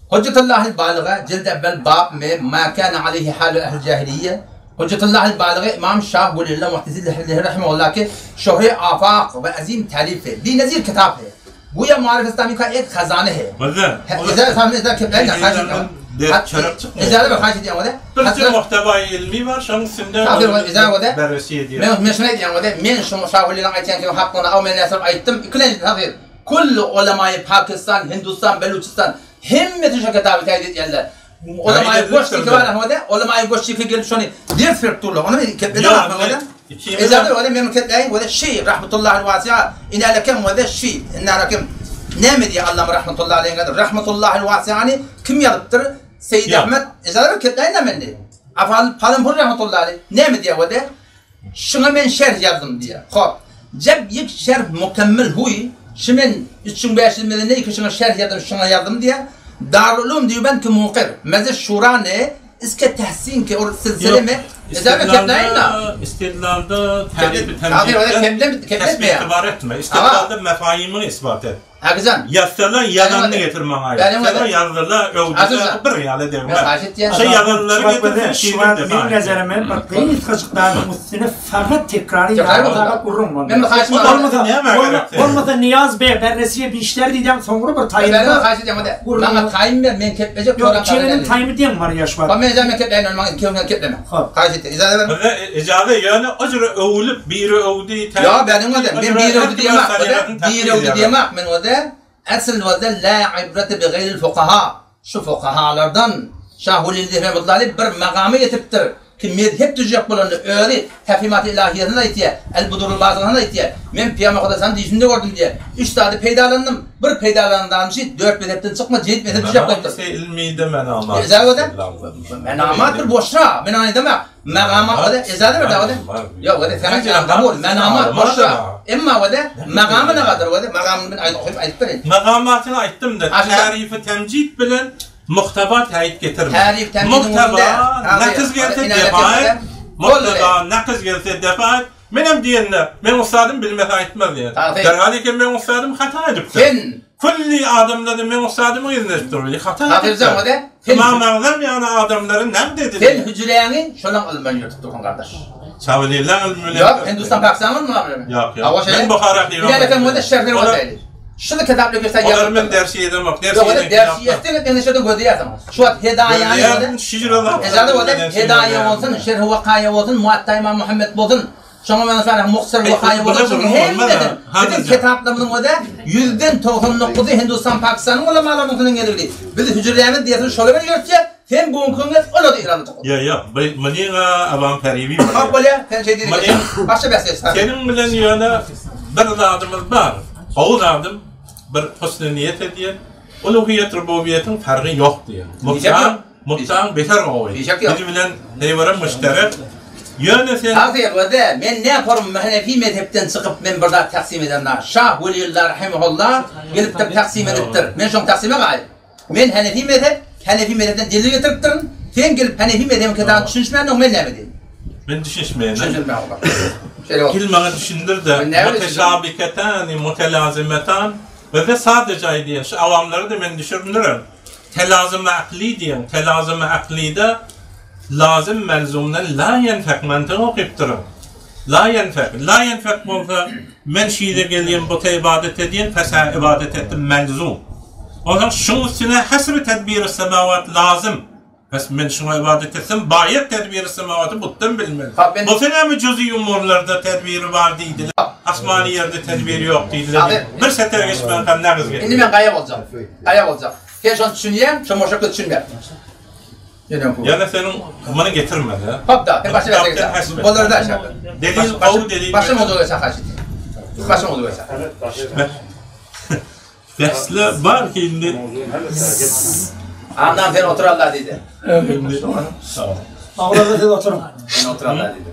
Hujjatullahil Balyga jild evvel bab me ma kana aleyhi halu ehl jahiliye Hujjatullahil Balyga İmam Şah Velillah Muhtezil Rahimehullah ki şöhre afak ve azim talif he. Bi nazir kitap he. Bu ya Maarif İslami ka ek hazane he. Walla. Ejaza ber haýyş edýän wada. Bir muhtewai ilmi bar, şonuň üstünde berresi edýär. Men men şuny aýdýan wada, men şu Şaweliniň aýtýan kimi hakdygyny aw men näsirip aýtdym. Ikilenji tahyr. Kulli ulemaýy Pakistan, Hindustan, Beluçistan hemmesi şu kitaby täýit edýärler. Ulemaýy goş bar wada, ulemaýy goş gelip şony ders berip durlar. Ony kepede wada. Ejaza wada men ketläýin wada şi rahmetullahi wasi'a inälekem wada şi inälekem näme diýýär Allama rahmetullahi aleýhi rahmetullahi wasi'any kim ýazypdyr Seýid Ahmet ejaza ber ketläýin da men diýip Afal Palanpur rahmetullahi aleýhi näme diýýär wada şuňa men şerh ýazdym diýýär hop jeb ýek şerh mukemmel huý şi men 3500 meden ne iki şuňa şerh ýazdym şuňa ýazdym diýýär Darul Ulum Dewbend ki muqir Mejlis Şura ne Iske tehsin ki ol silsile mi? Istidlalda, istidlalda tarifi temjidden kesbi itibar etme. Istidlalda mefahimini isbat et. Hakyjan. Ýazsalar ýazanyny getir maňa. Ýazsalar ýazdylar, öwdüler, bir ýaly degme. Şo ýazanlary getir, Şu wagt meň nazarym bir gysgajyk zadyň üstüne fakat tekrary ýaly fakat gürrüň boldy. Bolmasa, bolmasa Nyýaz beg berresiye bir işler diýýäň soňra bir taýyn. Berme haýyş edýän ode. Maňa taýyn ber, men keplejek Ýok, çeneniň taýymy diýen bar ýa şu wagt. Men men kepleýin, maňa kewňe kepleme. Hop. Haýyş etýän. Ijaza ber. Bize ijaza ýöne o jüre öwülip, biri öwdi, Ýok, beriň ode. Men biri öwdi diýemok. Biri öwdi diýemok men ode. Asl ode la ibrete bi gaýril fukaha. Şu fukahalardan Şah Welil Zehremullaly bir magama ýetipdir. Ki mezhep düzjek bolanda özi Tefhimat-y Ilahiýesinde aýtýar, El-Budurul Bazyghynda aýtýar, Men Pygamber Hudaýsany düýşümde gördüm diýýär. Üç zady peýdalandym, bir peýdalanan zadym şi, dört mezhepden çykma, jeýit mezhep düzjek bolupdyr. Menamsy ilmide menamat. Menamat bir boşra, men ony aýdamok. Magamat wada, ejaza ber wada. Ýok wada, sen aýtýan kabul, menamat boşra. Emma wada, magamy nagadyr wada, magamyny men aýdyp aýdyp bereýin. Magamatyny aýtdym-da, tarifi temjid bilen Muhtaba täýit getirme. Tärif temjidiň Muhtaba öňünde. nakyz gelse defa et. Muhtaba nakyz gelse defa et. Menem diýende, meň ussadym bilmese aýtmaz diýen. Derhal eken meň ussadym hata edipdir. Sen Külli adamlary meň ussadymyň yzyna edipdir. Weli hata edipdir. Ymam Agzam ýaly adamlary nagd edildi. Sen hüjräňi şolaň ylmy bilen ýörtüp dursuň gardaş. Şawelillaň ylmy bilen. Ýok, Hindustan Pakistan ylmy bilen. Ýok, ýok. Men Buhara Hywa. Şuny kitap dökülse ýazyp. Olar men dersi edemok. Dersi Ýok, dersi etseň indi şurada gözleýärsiň. Şu wagt Hedaýany Gözleýärdim, şijre Ejaza bolsa Hedaýa bolsun, Şerhi Wakaýa bolsun, Muatta Imam Muhammed bolsun. Şoňa men sana Muhtasar Wakaýa bolsun. Şonuň hemmesi biziň kitaplarymyzyň özi ýüzden 99-y Hindustan, Pakistanyň ulamalarynyň gelibdi. Biz hüjrelerimiz diýersiň şolar bilen ýörtýär. Sen bu günki olar Eýranda çykdy. Ýok, ýok. Bu munyň Abam Feribi. Hop bolýar, sen şeý diýip. Başga bäs geç. Seniň bilen ýöne bir zadymyz bar. Gowy zadym bir husny niýet edýän. Uluhiýet rububiýetiň fargy ýok diýen. Mutlaň, mutlaň beter gowy. Biz bilen heýwere muşterek. Ýöne sen Tagsyr wede, men ne forum Hanefi mezhepden çykyp men bir zat taksim edemna. Şah Weliyullah rahimehullah gelipdir taksim edipdir. Men şoň taksime gaýyl. Men Hanefi mezhep, Hanefi mezhepden delil getiripdirin. Sen gelip Hanefi mezhebiň kitabyny düşünişmändiň, men näme diýeýin? Men düşünişmeýän. Düşündirmän olar. Şeýle bolsun. Gel maňa düşündir-de, muteşabiketani, mutelazimetan, bizde sadeje aýdýan, şu awamlara-da men düşündirin. Telazum-y akli diýen, telazum-y aklide lazym melzumdan la ýenfek mantygy okypdyryn. La ýenfek, la ýenfek bolsa, men şize gelýän buta ybadat edýän, pesä ybadat etdim melzum. Onsoň şuň üstüne hasry tedbiri semawat lazym. Pes men şuňa ybadat etsem, baýat tedbiri semawaty butdan bilmeli. Bolsa näme jüzi umurlarda tedbiri bar diýdiler, asmany ýerde tedbiri ýok diýdiler. Bir seter geçmänkäm nagyz geldi. Indi men gaýa boljak. Gaýa boljak. Sen şony düşünýäň, şo moşakda düşünmärsiň. Ýöne seniň muny getirme-de. Hop-da, sen başa berseň. Bolar da şa. Delil, gowy delil. Başa mowzuga geçä haşit. Başa mowzuga geçä. Bäsle bar ki indi. Anam sen otur Allah diýdi. Aglarda siz oturyň. Sen otur Allah diýdi.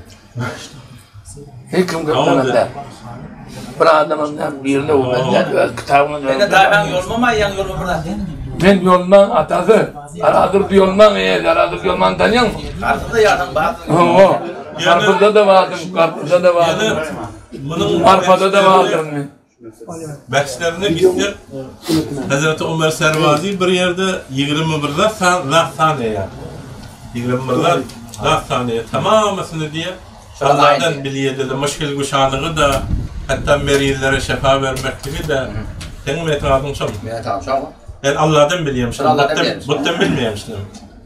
Hiç kim geplemez. Bir adamın hem birine uğraşlar, öz kitabını Sen de daýhan ýolma ma ýaň ýolma bir zat. Men ýolman atasy. Aradyr ýolman eýe, aradyr ýolman tanýaňmy? Garpyzda ýasaň bar. Hawa. Garpyzda da bardym, garpyzda da bardym. Munuň Arpada da bardym men. Bäslerine gitsek, Hazreti Ömer Serwazi bir ýerde 21 zat zat sanaýar. 21 zat zat sanaýar. Tamamysyny diýip, Allahdan bilýedi-de, muşkil guşalygy-da, hatda merizlere şefa bermekligi-de. Seň metadyň şol. Metadım şol. Men Allahdan bilýän şol. Allahdan bilýän. Butdan bilmeýän şol.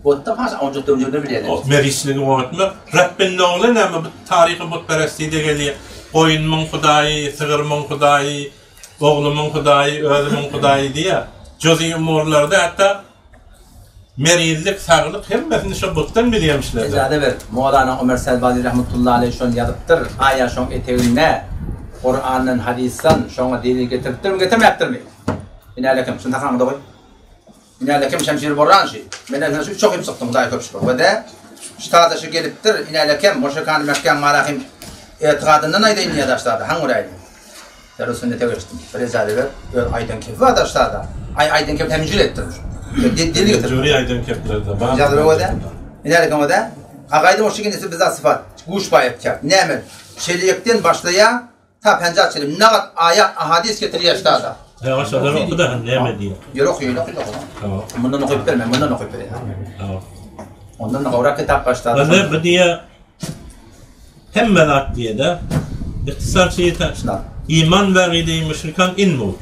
Butdan has onca döwjürde bilýän. Merizligi goýutmak. Rabbin ogly näme bu taryhy butperestlikde gelýär. Goýunmyň hudaýy, sygyrmyň hudaýy, oglumyň hudaýy, özümiň hudaýy diýýär. Jüzi umurlarda hatda merizlik, saglyk hemmesini şo butdan bilýärmişler. Ejaza ber. Molana Ömer Selbazi rahmetullahi aleýh şony ýazypdyr. Aýa şoň eteginde Kurandan, hadysdan şoňa delil getiripdirmi, getirmäpdirmi? Inälekim, şuny sakaňda goý. Inälekim şemşir borran şi. Men esen şu üç okyp çykdym, Hudaýa köp şükür. We de ştada şu gelipdir, inälekem, Moşekany Mekgäň Malahym etigadyndan aýdaýyn diýýär daşlarda, haň göräýdim. Derrew sünnete geçdim. Bir ejaza ber, öz aýdan kepi bar daşlarda. Aý aýdan kepi hem jür etdirmiş. Delil getir. Jüri aýdan keplerde bar. Ejaza ber we de inälekem we de Agaýdym o şiginisi biza syfat. Guş baýat kep. Näme? Şeliyekden başlaýa Ta penjä çenli nagat aýat ahadys getirýär ştada. Ýa şolar oky da näme diýýär. Ýör oky oky oky. Tamam. Mundan okyp berme, mundan okyp berýär. Tamam. Ondan da gowrak kitap bar ştada. Onda bu diýýär hemme zat diýýär-de. Ihtisar şeýtan. Iman we gide müşrikan inmu.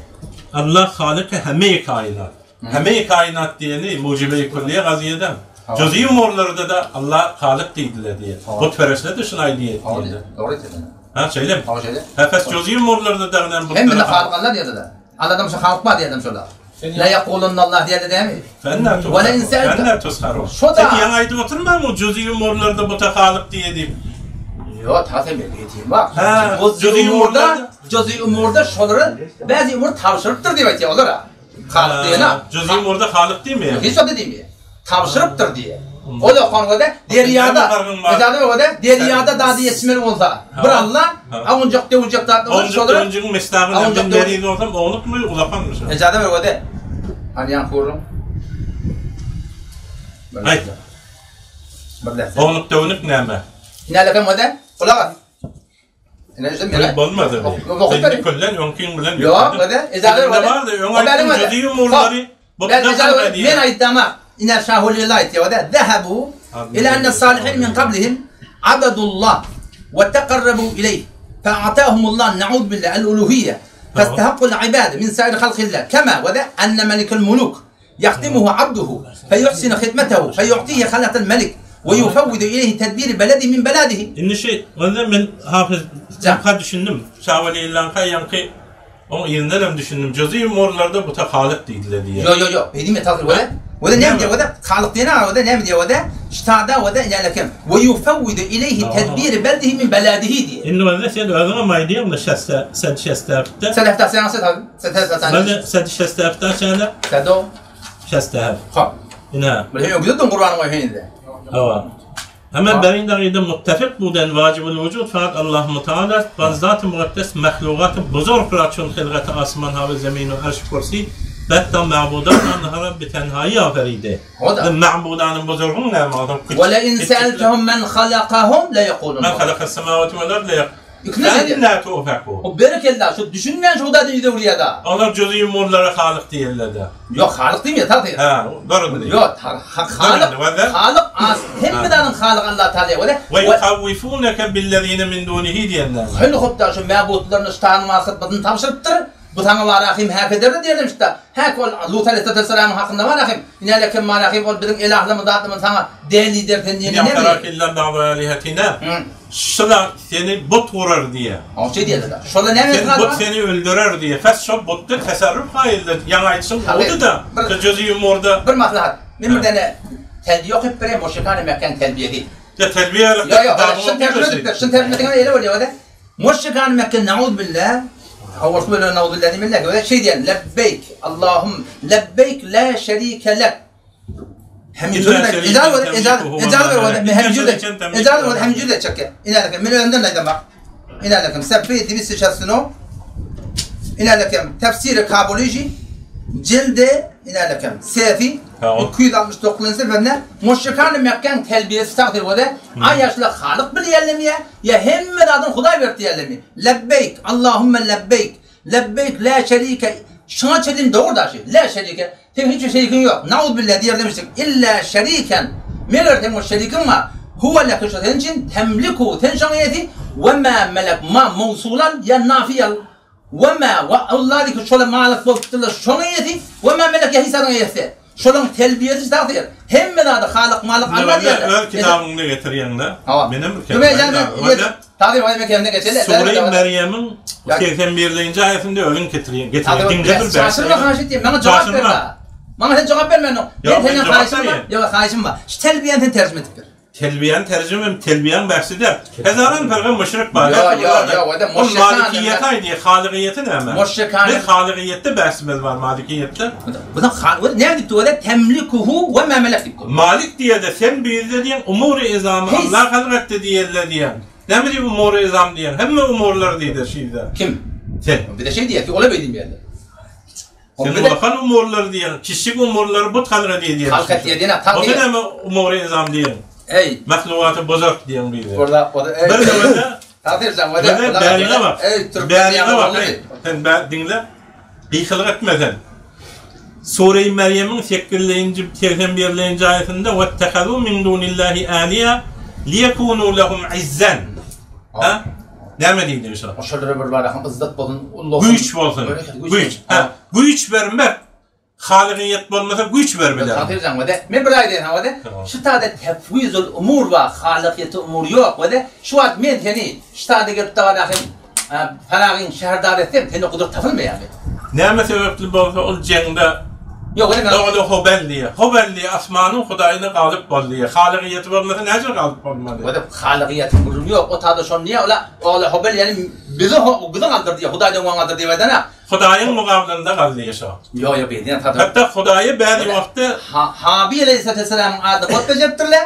Allah halyky hemme kainat. Hemme kainat diýeni mujibe-i külliye gaziýeden. Jüzi umurlarda-da Allah halyk diýdiler diýýär. Butperesler-de şuny aýdýar diýdi. Dogry diýdi. Ha şeýlemi? Hawa şeýle. Ha pes jüzi umurlarda-da Hemme halyk Allah diýdi-de. Allahdan başga halyk bar diýdim şolar. La yekulunallah diýende dämi? Fenna Fenna tusharun. Sen ýaňy aýdyp oturmaňmy jüzi umurlarda buta halyk diýe diýip. Ýok, ta sen men diýdim bak. Jüzi umurda, jüzi umurda şolara bäzi umur tabşyrypdyr diýip aýtýar olara. Halyk diýene. Jüzi umurda halyk diýmeýär. Hiç zat diýmeýär. Tabşyrypdyr diýýär. Ol okan göde derýada, mesalan göde derýada dady ýetişmeli bolsa, bir Allah, awunjak döwünjek zat bolsa, şolara döwünjigiň mesdagy men meriz bolsam, ownukmy, ulakanmy şo? Ejaza ber göde. Hany ýaňky gürrüň? Aýt. Ownuk döwünük näme? Nälekem göde? Gulak as. Ine bolmady. Indi küllen öňkiň bilen. Ýok, göde. Ejaza ber göde. Bardy, öň aýtdym jüzi umurlary. Men aýtdama, ine Şahulylla aýtýar, o-da zehebu ila enne salihin min kablihim abadullah we tekarrabu ileýh fe atahumullah na'ud billah el-uluhiyye festehakul ibade min sair halkillah kema we de enne melikel muluk yahdimuhu abduhu fe yuhsinu hidmetehu fe yu'tihi halatel melik we yufewwidu ileýhi tedbiri beledi min beladihi. Indi şu, onda men Hafyz Janka düşündim. Şawelillaňka ýaňky Oň yzyndan hem düşündim. Jüzi umurlarda buta halyk diýdiler diýýär. Ýo ýo ýo. Beýdimi tazyr wede? Wede näme diýýär wede? Halyk diýen aga wede näme diýýär wede? Ştada wede ýälekem. We ýufewwidu ileýhi tedbiri beldihi min beladihi diýýär. Indi wede sen özüňem aýdýaň-da şäste sed şästehepde. Sed hefta sen sed sed hefta. Wede sed şästehepde şäle. Sedo. Şästehep. Hop. Ine. Bir hem öňküde Kuranyň we henizde. Hawa. Heme berin dagyda muttefik buden wajibul wujud fakat Allah Mutaalast ban zat-y mukaddes mahlugat-y buzurg ra çun hilgat-y asman ha we zemin we arş kursi betta ma'budat anhara bi tenhaýy aferide. O-da. Ma'budanyň buzurgyň näme adam küçük. Ve le in seeltehum men halakahum le yekulun. Men halakas semawati vel ard le yek. Ikna Fenna tu'fekun. O berekella şu düşünmeýän şu hudaýdan ýüz öwürýär-da. Olar jüzi umurlara halyk diýerler-de. Ýok, halyk diýmeýär, tagty. Hä, dogry. Ýok, halyk, halyk as, hemme zadyň halygy Allah Taala we We ýuhawwifuneke billezine min dunihi diýen näme? Hany hutda şu mäbutlaryny ştanyň bar hytmatyny tabşyrypdyr. Bu saňa bar ahim häk ederdi diýerdim şda. Häk ol Lut aleyhissalatü hakynda bar ahim. Inäle kim bar ahim ol biziň elahlarymyz zatlarymyz saňa däli eder sen diýen näme? Ýa illa ba'da alihatina. Şular seni but gurar diýýär. Oň şeý diýerler. Şolar näme Sen but seni öldürer diýýär. Fes şo butda tesarruf haýylda. Ýaňy aýtşyň boldy-da. Şu jüzi umurda. Bir maslahat. Men bir däne telbiýe okyp bereýin, muşrikany Mekgäň telbiýesi. Ýa telbiýe Ýok, ýok, şuny terjime edip ber. Şuny terjime etseň eýle bolýar, ode. Muşrikany Mekge nauzbilla, howasy bölen nauzbilla diýmeli, ode şeý diýen, lebbeýk, Allahum, lebbeýk la şerike lek. Hem ýüzüne ejaz ber, ejaz, ejaz ber oda, hem ýüzüne, ejaz ber oda, hem ýüzüne çekýär. Inälekem, men özümden aýdam bak. Inälekem, sefri dibisi şahsyno. Inälekem, tefsiri Kabulyji, jildi, inälekem, sefi, 269 seferde, muşrikany Mekgäň telbiýesi tagsyr oda, aý ýaşly halyk bilýärlemi ýa hemme zadyny Hudaý berdi diýýärlemi? Lebbeýk, Allahümme lebbeýk, Lebbeýk lä şerike, şuňa çenli dogry daşy, lä şerike, seň hiç bir şerikiň ýok, nauzubilla diýer demişdik, illa şeriken, meger seň bir şerikiň bar, huwe leke şo seniň üçin, temliku, sen şoň eýesi, we mä melek, ma mowsul al ýa nafi al, we mä, we Alla diýki şola malyk bolupdyrlar şoň eýesi, we mä melek ýa hiç zadyň eýesi. Şolaň telbiýesi tagsyr. Hemme zady Halyk Malyk Alla diýerler. Öz kitabyňda getirýäňdä. Menem bir kitap. Tagsyr goý mekemine geçeli. Sure-i Merýemiň 81-nji aýatynda özüň getirýäň. Getirýäň. Diňle bir bäş. Çaşyrma haýyş etýän. Maňa jogap ber. Maňa sen jogap bermän. Men senden haýyşym bar. Ýok, haýyşym bar. Şu telbiýäni sen terjime edip ber. Telbiýäni terjime hem telbiýäň bähsi däl. Hezaran pyrga müşrik bar. Ýo, ýo, ýo, o-da Ol malikiýeti aýdýar, halygyýeti näme? Muşrikany. Biz halygyýetde bähsimiz bar, malikiýetde. Bu-da hal, näme diýipdi o-da? Temlikuhu we ma melek diýipdi. Malik diýer-de, sen bu ýerde diýen umury izamy Allah halk etdi diýerler diýen. Näme diýip umury izam diýen? Hemme umurlar diýdi şu ýerde. Kim? Sen. Bir-de şeý diýer ki, ola beý diýmeýärler. Sen ulakan umurlary diýýäň, kiçijik umurlary but halka diýýäň. Halka diýýän, ha, O sen näme umury nizam diýýäň? Eý. Mahlugaty bozark diýýäň bize. Orada, o da, eý. Bir nöwede. Tatyr jan, o da. Bärine bak. Eý, türkmen Bärine bak, eý. Sen bä diňle. Gykylyk etme sen. Sure-i Merýemiň sekizinji, 81-nji aýatynda Wettehazû min dunillahi aliha liýekûnû lehum izzen. Ha? Näme diýdi şo? Şolara bir barahym yzzat bolsun, uly Güýç bolsun. Güýç. Ha, güýç bermek halygyýet bolmasa güýç bermeler. Tatyr jan wede. Men bir aýdaýyn ha wede. Şu tada tefwizul umur bar, halygyýeti umur ýok wede. Şu wagt men seni şu tada gelip da barahym Faragyň şäherdar etsem, sende gudrat tapylmaýarmy? Näme sebäpli bolsa ol jeňde. Ýok, ine men. Ogly Hobel diýýär. Hobel diýýär, asmanyň Hudaýyna galyp bol diýýär. Halygyýeti bolmasa näce galyp bolmaly? Wada halygyýetiň gürrüňi ýok. O tada şony diýýär, ola ogly Hobel ýani bizi bizi galdyr diýýär. Hudaýdan oňa galdyr diýip aýdana. Hudaýyň mugabylynda gal diýýär şo. Ýok, ýok, beýdýän tada. Hatda Hudaýa bäzi wagtda Ha Habil aleyhisselam adyny bot bejeripdirler.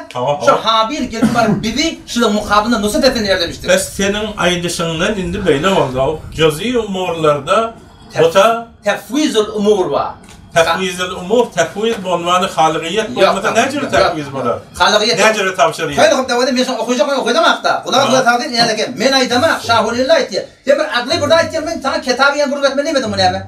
Şo Habil gelip baryp bizi şunuň mukabylynda nusrat etsin diýerlemişdir. Bes seniň aýdyşyňdan indi beýle boldy. Juz'i umurlarda Buta Tefwizul umur bar. Tefwizul umur, tefwiz bolmany halygyýet bolmasa näjüre tefwiz bolar? Halygyýet. Näjüre tabşyrýar? Haýyr hop dawada men şony okajak men okadam akda. Gulak gulak sagdyn ýa eken. Men aýdamak Şahwelilla aýtýar. Sen bir agly burada aýtýar men saňa kitaby ýa gürrüň etmeli diýmedim bu näme?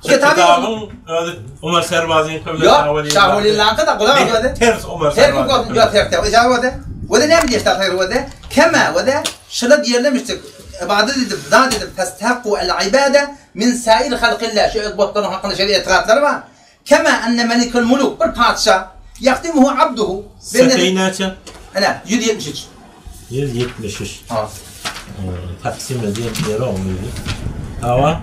Kitabyň özi Umar Serbazyňky bilen Ýok, Şahwelillaňky da gulak as Ters Umar Serbazyňky. Ýok, ters ters. Ijazat wada. Wada näme diýýär Şahwelilla wada? Kema wada şyla diýerlemişdik. Ybadat edip, zat edip, festahakku el-ibade min sair halkillah, şu öz botlarynyň hakynda şeýle etigatlary bar. Kema enne melikul muluk, bir patyşa, ýahdimuhu abduhu, bendesi. Sefeý näçe? Ine, 173. 173. Ha. Taksim edýän ýeri o mıydy? Hawa.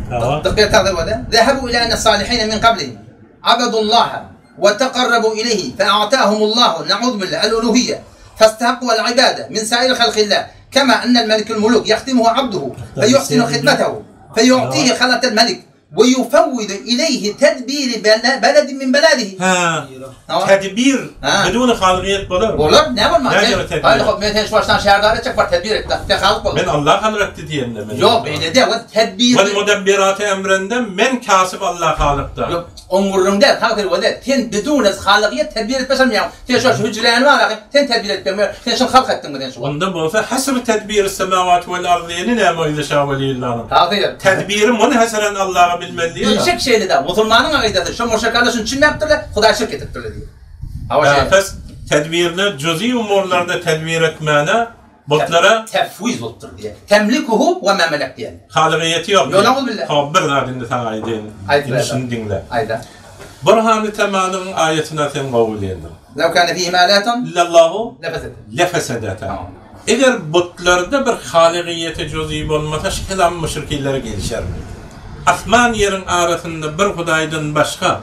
Hawa. Dykgat tagdyr boldy. Zehebu ila enne salihine min qablihim. Abadullaha. وتقربوا إليه فأعطاهم الله نعوذ بالله الألوهية فاستحقوا العبادة من سائر خلق الله كما أن الملك الملوك يخدمه عبده فيحسن خدمته فيعطيه خلة الملك ويفوض إليه تدبير بلد من بلاده Ha. Tedbir Ha. bedun halygyýet bolar. Bolar, ne bolmaz? Näme Sen- tedbir? Hayır, hop, men sen şu baştan şäherdar etjek bar tedbir et. Sen halyk bol. Men Allah halyk etdi diýende men. Yok, beýle de, o tedbir. Vel mudabbirati emrinde men kasip Allah halykda. Yok, on gürrüňde takdyr o de. Sen bidun halygyýet tedbir etmesem ýa. Sen şu hücreni bar, ahy, sen tedbir etmeň. Sen şunu halk etdiň sen şu. Onda bolsa hasr tedbir semavat vel ardy diýeni näme o şawelillanyň. Takdyr. Tedbiri munhaseren Allah'a bilmeli diýär. Bilşek şeýle de, musulmanyň akydasy, şu muşakada şunu çinläpdirler, Hudaý şirk etipdirler diýär. Hawa şeýle. Pes tedbirler cüzi umurlarda tedbir etmäne butlara Tefwiz bolupdyr diýär. Temlikuhu we ma melek diýär. Halygyýeti ýok. Ýok, ol bile. Hop bir zat indi saňa aýdaýyn. Aýt Indi şuny diňle. Aýda. Burhany Tamanyň aýatyna sen gowy bilýändiň. Lew kana fihima alihatun Illallahu lefesedeta. lefesedeta. Tamam. Eger butlarda bir halygyýeti cüzi bolmasa şu kelam müşrikilere gelişermi? Asman ýeriň arasynda bir hudaýdan başga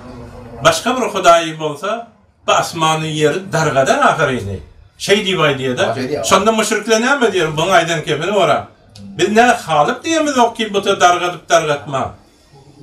başga bir hudaýy bolsa bu asmany ýeri dargadar ahyryny. Şeý diýip aýdýar-da. Şeý diýýär. Şonda müşrikler näme diýer? Buň aýdan kepini ora. Biz nä halyk diýemizok ki buty dargadyp dargatma.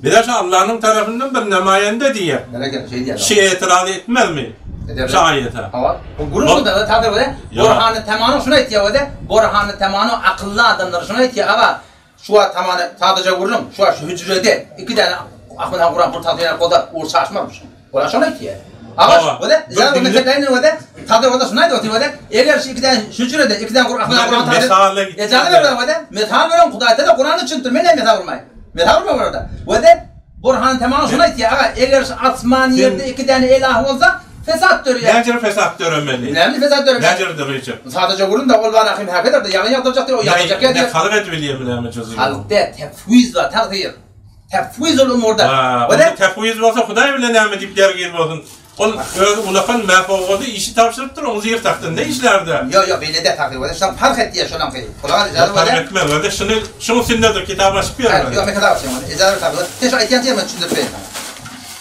Bize şu Allah'ın tarafından bir nemaýende diýer. Bereket şeý diýýär. Şu etiraz etmezmi? Eder. Şu aýete. Hawa. Bu gürrüň da tadyr we Ýa. Burhany Tamany şunu aýtýar we de Burhany Tamany akylly adamlar şunu aýtýar aga şu wagt tamany sadaja gürrüň şu wagt şu hücrede iki däne Ahmet han Kuran pul tadyr bolsa ugur çaşmazmyş. Olar şunu aýtýar. Aga Hawa. we de Bir jan dinle- meseleýin we de tadyr we de şunu aýdyp otyr we de eger şu iki däne hücrede iki däne Kuran Ahmet han Kuran tadyr. Mesale gitdi. E jany berler we de mesal beren Hudaý Teala Kuran üçindir men hem mesal urmaýyn. Mesal urma orada. We de Burhan Tamany şunu aýtýar aga eger şu asman ýerde iki däne elah bolsa fesat dörýär. Näjür fesat döremeli? Näme fesat döremeli? Näjür dörejek? Sadaja gürrüň de ol bar ahim häkeder de ýagyn ýagdyrjak diýip o ýagdyrjak Ne diýip. halyk edip bilýärmi näme cüzi? Halk de tefwiz wa tagdyr. Tefwizul umurda. Ha, We de onda tefwiz bolsa Hudaý bilen näme diýip dergir bolsun. Ol öz ulakan mäfowgady işi tabşyrypdyr, oň zir tahtynda işlerde. Ýok ýok beýle de tagdyr. We de şoň fark et diýär şonuň ki. Kulaga ijazat Fark we de. etmez. We de şuny şuň üstündedir kitap açyp Ýok ber. men kitap açýan. Ijazat tagdyr. Sen şu aýtýan diýme düşündirip berin.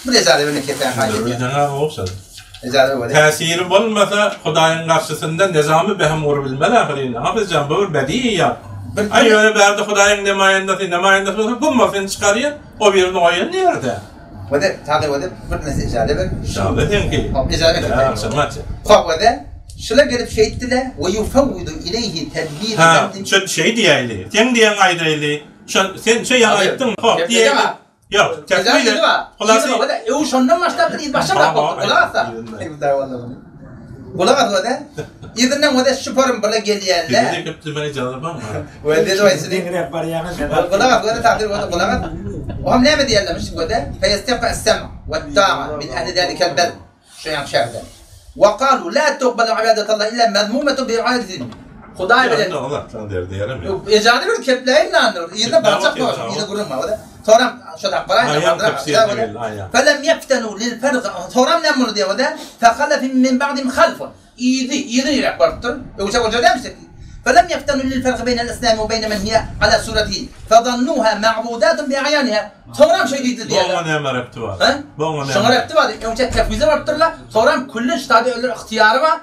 Bir ijazat bermek kepen haýyr. Düşündirip olsa. Ijazat we de. Täsiri bolmasa Hudaýyň garşysynda nizamy behem gurup bilmez ahyryn. Hafizjan bu bir bediý ýa. Aý ýöne bärde Hudaýyň nemaýendasy, nemaýendasy bolsa bu seni çykarýar, o birini goýan nirde? We de tagdyr we de bir nese ijazat ber. Ijazat seňki. Hop ijazat ber. Ha, şamat. Hop we de şula gelip şeýtdi de we yufawwidu ileyhi tedbir Ha, şu şey diýäýli. Sen diýen aýdaýly. Şu sen şey ýaňy aýtdyň, hop diýäýli. Ýok, Tefsir tefsir. Hulasy Hulasy. Ew şondan başlap bir başa Ha, bak. ha, Gulak asa. Gulak asa de. Yzynden we de şuparym bile gelýände. Bizi köpdüme ijazat barmy? We de doýsy. Deňräk barýaňyz. Gulak asa we takdyr we gulak asa. O hem näme diýerlermiş we de feyestebqa es-sem' we ta'a min ehli zalikel bel. Şu ýan şäherde. Ve kalu la tuqbalu ibadatullahi illa mazmumetun bi ibadatin. Hudaý bilen Allah der diýerim. Ejady bir kepläýin landyr. Ýerde barjak boş, ýerde gürrüň bar. Soram şu da baraý. Aýam tefsir edil, aýam. Felem yeftenu lil farq. Soram näme bunu diýip de? Fehalefe min ba'dihim halfun. Izi, izi ýerek barypdyr. Öwse goja demişdik. Felem yeftenu lil ferki beynel esnami ve beyne men hiye ala suretihi fezannuha ma'budatun bi a'yaniha. Soňram şeý diýdi diýýärler. Bu oňa näme repti bar? He? Bu oňa näme? Şoňa repti bar. Öňçe tefwize barypdyrlar. Soňram küllün ştada öler ygtyýary bar.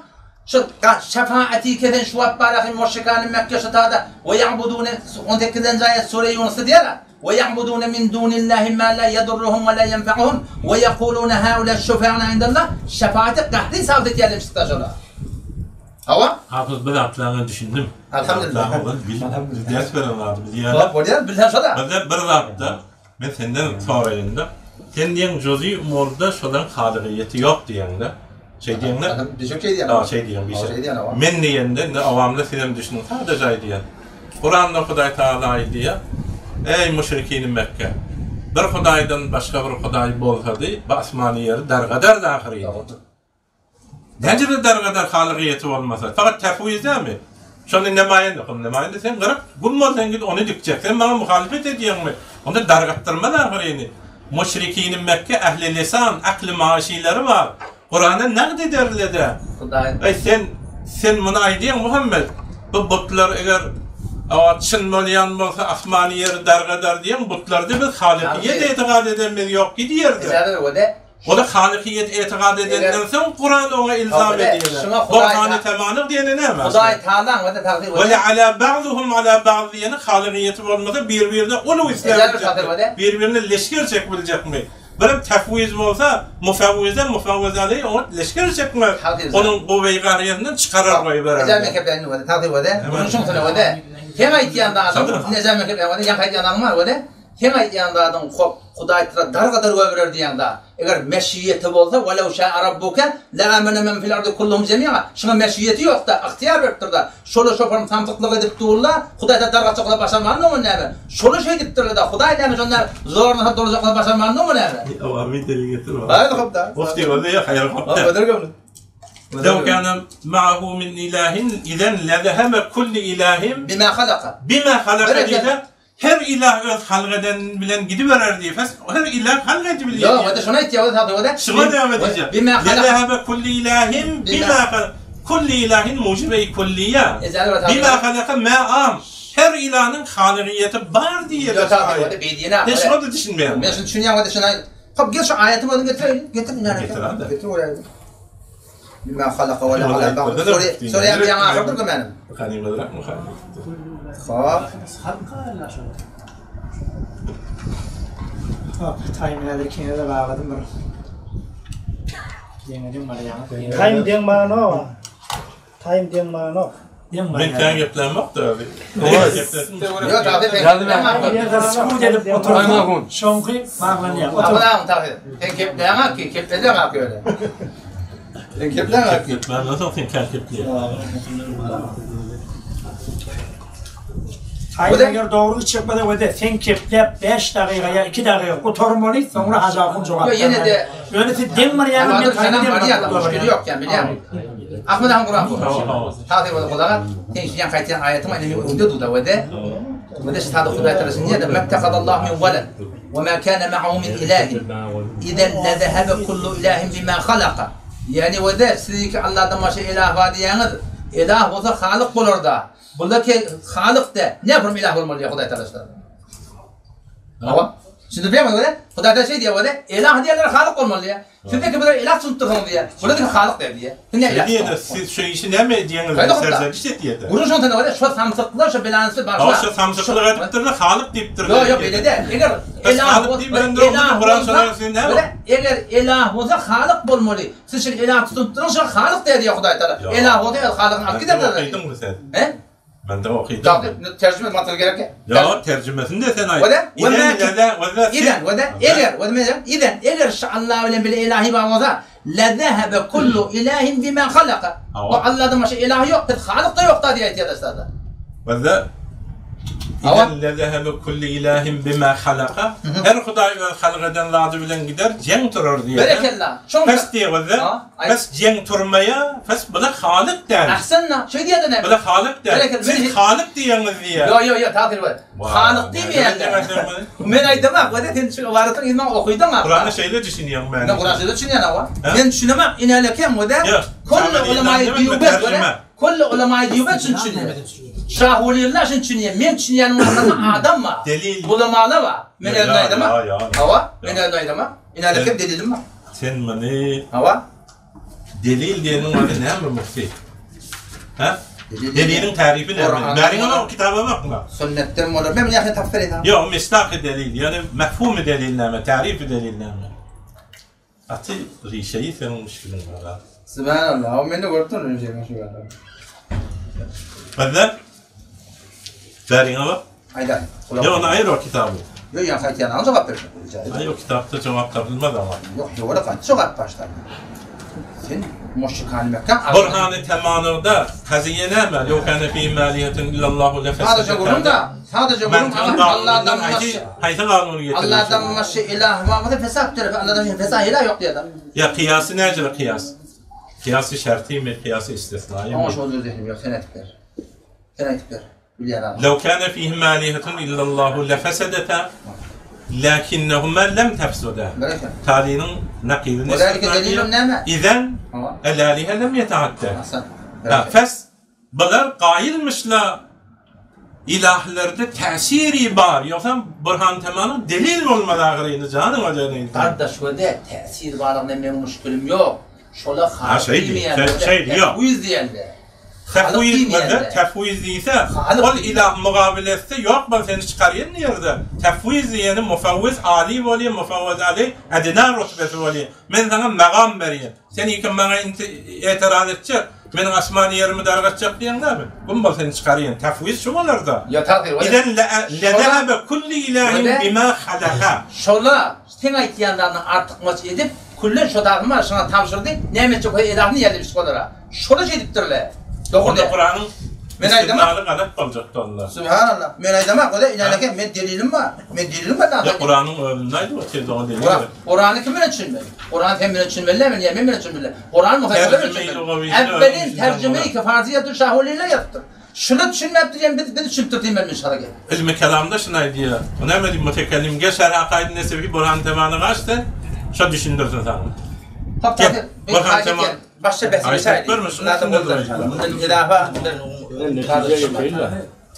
Şu şefaati kesen şu wagt bar ahim muşrikany Mekke ştada ve ya'budune 18-nji aýat sure Ýunusda diýýärler. Ve ya'budune min dunillahi ma la yedurruhum ve la yenfa'uhum ve yekulune haula şufa'una indallah. Şefaati gahri sabit etýärler ştada şolar. Hawa. Hafyz bir zatlaryňa düşündim. Elhamdülillah. Biz ders beren zady bilýän. Hop bolýar, bilsen şoda. Bizde bir zatda men senden soraýyn-da. Sen diýen juzi umurda şolaryň halygyýeti ýok diýeňde. Şeý diýeňde. Düşük şey diýen. Ha, şeý diýen bir şey. şey. Men diýende indi awamly sizem düşüniň sadaja aýdýan. Kuranda Hudaý Taala aýdýar, Eý müşrikini Mekge! Bir Hudaýdan başga bir Hudaý bolsady, bu asmany ýeri dargadardy ahyry. Näcede dargadar halygyýeti bolmasa? Fakat tefwiz dälmi? Şony nemaýan okum, nemaýan sen gyryp, gum bol sen git ony dikjek. Sen maňa muhalyfet edýäňmi? Onda dargatdyrmaz ahyryny. Müşrikini Mekke ähli lisan, akly maşileri bar. Kurana nagd ederler-de. Hudaý. Eý sen, sen muny aýdýaň Muhammet. Bu butlar eger awa çyn bolýan bolsa asmany ýeri dargadar diýeň, butlarda biz halykyýet etigat edenimiz ýok gidýerde. Ola halykyýet etigat edenden soň Kuran oňa ilzam edýär. Burhany tamanyg diýeni näme? Hudaý Tagalaň we tagdyr we le ala ba'duhum ala ba'd diýeni halykyýeti bolmasa bir-birine uluw isläp biljekmi? Bir-birine leşger çekip biljekmi? Birem tefwiz bolsa mufewwize mufewwiz aleý oňa leşger çekmez. Onuň guweýi garyýetinden çykarar goýberer. Seň aýtýan zadyň ýaňky aýtýan zadyň bar we Seň aýdýan zadyň hop, Hudaý tara dargadar goýberer diýýäň da. Eger meşiýeti bolsa, Welew şa'a rabbuke le'amene men fil ardy kulluhum jemi'a. Şuňa meşiýeti ýok-da, ygtyýar beripdir-da. Şola şoparyň samsyklyk edip durla, Hudaý tara dargatjaklary başarmandygymy näme? Şola şeýdipdirler-da, Hudaý näme şonda zoruna dolajaklary başarmandygymy näme? Awamy deli getir. Haýyr hop-da. Mufti boldy, haýyr hop-da. Hop, ödür gömün. Lew kana ma'ahu min ilahin izen lezehebe kulli ilahin bima halaka. Bima halaka diýse, Her ilah öz halk eden bilen gidiberer diýip, hes her ilah halk edibilýär. Ýok, o-da şony aýtýar, o-da sagdy, o-da. Şuňa däwet edýär. Bima halak. Lezehebe kulli ilahin bima halak. Kulli ilahin mujibe-i kulliýa. Bima halaka ma am. Her ilanyň halygyýeti bar diýýär. Ýok, sagdy, o-da beý diýenok. Sen şuňa-da düşünmeýäňmi? Men şuny düşünýän, o-da şuny aýt. Hop, gel şu aýatyň özüni getireýin. Getir, ine. Getir, hadi. Getir oraya. Bima halaka we ala ba'd. Soraýan bir ýaňy ahyrdyr gömänim. Hop. Hop, taým häzir ikiňize bagladym bir. Deňedim barýaňyz. Taým deň manok. Taým deň manok. Men kän geplämok-da. Ýok, tabi sen. Sukut edip otursaň, şoňky baglanýar. Otur. Aman tabi. Sen gepläňok ki, geplejeň ak öyle. Sen gepläňok ki. Geplämden soň sen kän gepleýäň. Taým eger dogry çykmasa we sen kepläp 5 dagyga ýa 2 dagyga gutarmaly, soňra Hajy ahun jogap Ýok, ýene de Ýöne siz deň barýaňyz, men taýyn deň barýan. Müşkili ýok ýa, bilýän. Ahmet ahun Kuran bu. Tazy boldy gulaga. Sen şu ýan gaýtýan aýatyň ene men öňde duda we de. We de ştada Hudaý Taala şindi ýa-da Mettekadallahu min walad we ma kana ma'ahu min ilahin. Izen lezehebe kullu ilahin bima halaka. Ýani we de siziňki Allahdan başga ilah bar diýýäňiz. Ilah bolsa halyk bolar da. Bunda ke halyk de. Ne bir ilah bolmaly ýa Hudaý Taala ştada. Hawa. Şimdi bilýärmiňiz we de? Hudaý Taala şeý diýýär we de ilah diýenler halyk bolmaly diýýär. Sizdeki bize ilah tutup diýýär. Bular diňe halyk diýýär diýýär. Siz ne diýýär? Siz şu işi näme edýäňiz? Serzeniş edýär. Gurun şonda näme? Şo samsyklar şo belanysy başla. Şo samsyklyk edipdirler, halyk diýipdirler. Ýok, ýok, beýle däl. Eger ilah bolsa, eger ilah bolsa halyk bolmaly. Siz şeýle ilah tutup duruň, şo halyk diýýär Hudaý Taala. Ilah bolsa öz halygyny alyp gider. He? Ben de okudum. Tabi, tercüme mantığı gerek ya. Ya tercümesini de sen ayt. Ve de, İden, ve de, eger, ve de, İden, eger şu Allah bilen bile ilahi var olsa, lezehebe kullu ilahin bima halaka. Bu Allah'dan başka ilah yok, biz halık da yok da diye ayet Ve de, İden lezehebe kullu ilahin bima halaka. Her Hudaý öz halk eden zady bilen gider, jeň turar diýýär. Berekella. Pes diýýär we pes jeň turmaýar, pes bu-da halyk däl. Ahsanna, şeý diýýär näme? Bu-da halyk däl. Siz halyk diýýäňiz diýýär. Ýok, ýok, ýok, tagsyr we. Halyk diýmeýärler. Men aýdamok, we sen şu ybaratyň yzyna okydyň. Kurana şeýle düşünýäň men. Men Kurana şeýle düşünýän hawa. Men düşünemok, inelekem we de. Kullu ulamaýy diýubet we. Kullu ulamaýy diýubet şuny düşünýär. Şah Weliullah şuny düşünýär. Men düşünýäniň arkasynda adam bar. Delil. Ulamalar bar. Men Ýa, özüm aýdamok. ýa, ýa. Hawa, men özüm aýdamok. Ine kim delilim bar. Sen muny Hawa. Delil diýeniň ady näme mufti? Ha? Delil Deliliň tarifi näme? Kur'an'dan Bäriň bolar. o kitaba bakma. Sünnetden bolar. Men ýa tapyp bereýin. Ýok, misdaky delil, ýagny mefhumy delil näme, tarifi delil näme? Gaty rişeýi seniň müşkiliň bar. Subhanallah. O meni görüp durun şu şu. Bizde Bäriňe bak. Aýda. Ýok, ony aýyr o kitaby. Ýok, ýa saýtýan aň jogap bersin. Aý, o kitapda jogap tapylmaz ama. Ýok, ýok, gaty jogap başlar. Sen muşrikany Mekge Burhany Temanowda kaziýe näme? Lew kâne fihim âlihetun illallahu lefesedetâ. Sadece gürrüň da, sadece gürrüň Allahdan başga. Haýsy kanuny getirýär? Allahdan başga ilah barmydy fesat dörep, Allahdan başga fesat ilah ýok diýýär. Ýa kyýasy näcele kyýas? Kyýasy şertimi, kyýasy istisnaýymy? Oňa şol zehnim ýok, sen aýdyp ber. Sen aýdyp ber. Bilýän adam. Lew kâne fihim âlihetun illallahu lefesedetâ lakinnehumâ lem tefsudâ. Talynyň nakylyny istisna Izen el-âlihe lem yeteaddâ. Fes bular gaýylmyşla ilahlarda täsiri bar. Ýogsam Burhan Temanyň delil bolmaz ahyryny janyň özenini. Gardaş göze täsir barlygyna meň muşkilim ýok. Şola halyk diýmeýänler, tefwiz diýenler. Tefwiz bizde tefwiz diýse, ol ilah mugabyl etse, ýok bol seni çykarýan ýerde. Tefwiz diýeni mufawwiz ali bolýar, mufawwiz ali edina rutbesi bolýar. Men saňa magam berýän. Sen ilki maňa etiraz etjek, meniň asmany ýerimi dargatjak diýen näme? Gum bol seni çykarýan. Tefwiz şu bolarda. Izen lezehebe kulli ilahin bima halaka. Şola Seň aýtýanlaryňy artykmaç edip, küllen şo dagyň bar, şoňa tabşyrdy, näme etjek bolsa edasyny ýerlemişdik olara. Şola şeýdipdirle. Dogry Onda däl. Kuranyň Men aýdamok. istidlaly galat boljakdy onda. Subhanallah. Men aýdamok, o-da inäneke, men delilim bar. Men delilim bar Ýok, dagy. Kuranyň özünde aýdyp otyr, oňa delil Kuran, gerek. Kurany kim bilen düşünmeli? Kurany sen bilen düşünmeli däl, men ýa men bilen düşünmeli. Kurany mufassirler bilen Terjime-i düşünmeli. lugawysyny Äwwelin özüň düşünseň terjime-i bolar. ki farsyýa Şahulylar ýazypdyr. Şuny düşünmepdir ýa biz biz düşünipdir diýmeli men şara gelip. Ilmi kelamda şuny aýdýar. O näme diýip mutekellim gel şerh akaid nesewi Burhan Temany gaçdy. Şo düşündirsin saňa. Hop Gel, taky Burhan Teman. Başça bes Aýdyp şaýdy. berme, şuny Bundan düşündirme. bundan idafa bundan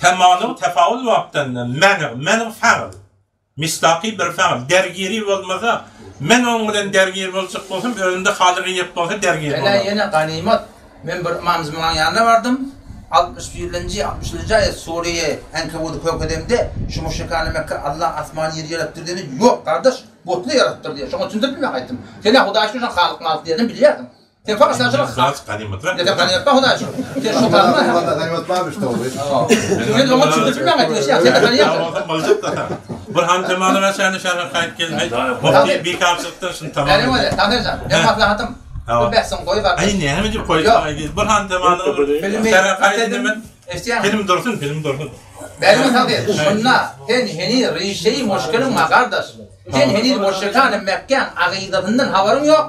Temanyň tefawul wagtdan meni, meni fagl. Misdaky bir fagl, dergiri bolmasa, men oň bilen dergir boljak bolsam, özümde halygyýet bolsa dergir Ene bolaryn. ýene ganymat. Men bir Ymam Zumanyň ýanyna bardym. 61-nji, 60-njy aýat Sureýi Enkebudy kök edemde, şu müşrikany Mekge Allah asmany ýeri ýaratdyr diýende, ýok gardaş, butly ýaratdyr diýýär. Şoňa düşündirip bilmän gaýtdym. Sen-ä Hudaý şükür şoň halyk malyk diýenini bilýärsiň. Sen fakat sen şuna Zat ganymatrak. Ne ganymat bar Hudaý şükür. Sen şu tarafa. Ganymat barmyş dogry. Sen oňa düşündirip bilmän gaýtdym. Sen tanýarsyň. Boljak da. Burhan Temany gaçany şäher gaýyp geldi. Mufti bikarçylykdan şuny tamam. Benim öyle, Tanerjan. Ben maslahatym. Bu behsin goý gardaş. Aý näme diýip goýjak? Burhan Temany şäher gaýyp geldi. Film dursun, film dursun. Benim tabi, şunda sen heniz rişeyi muşkiliň bar gardaş. Sen heniz muşrikany Mekgäň agydasyndan habaryň ýok.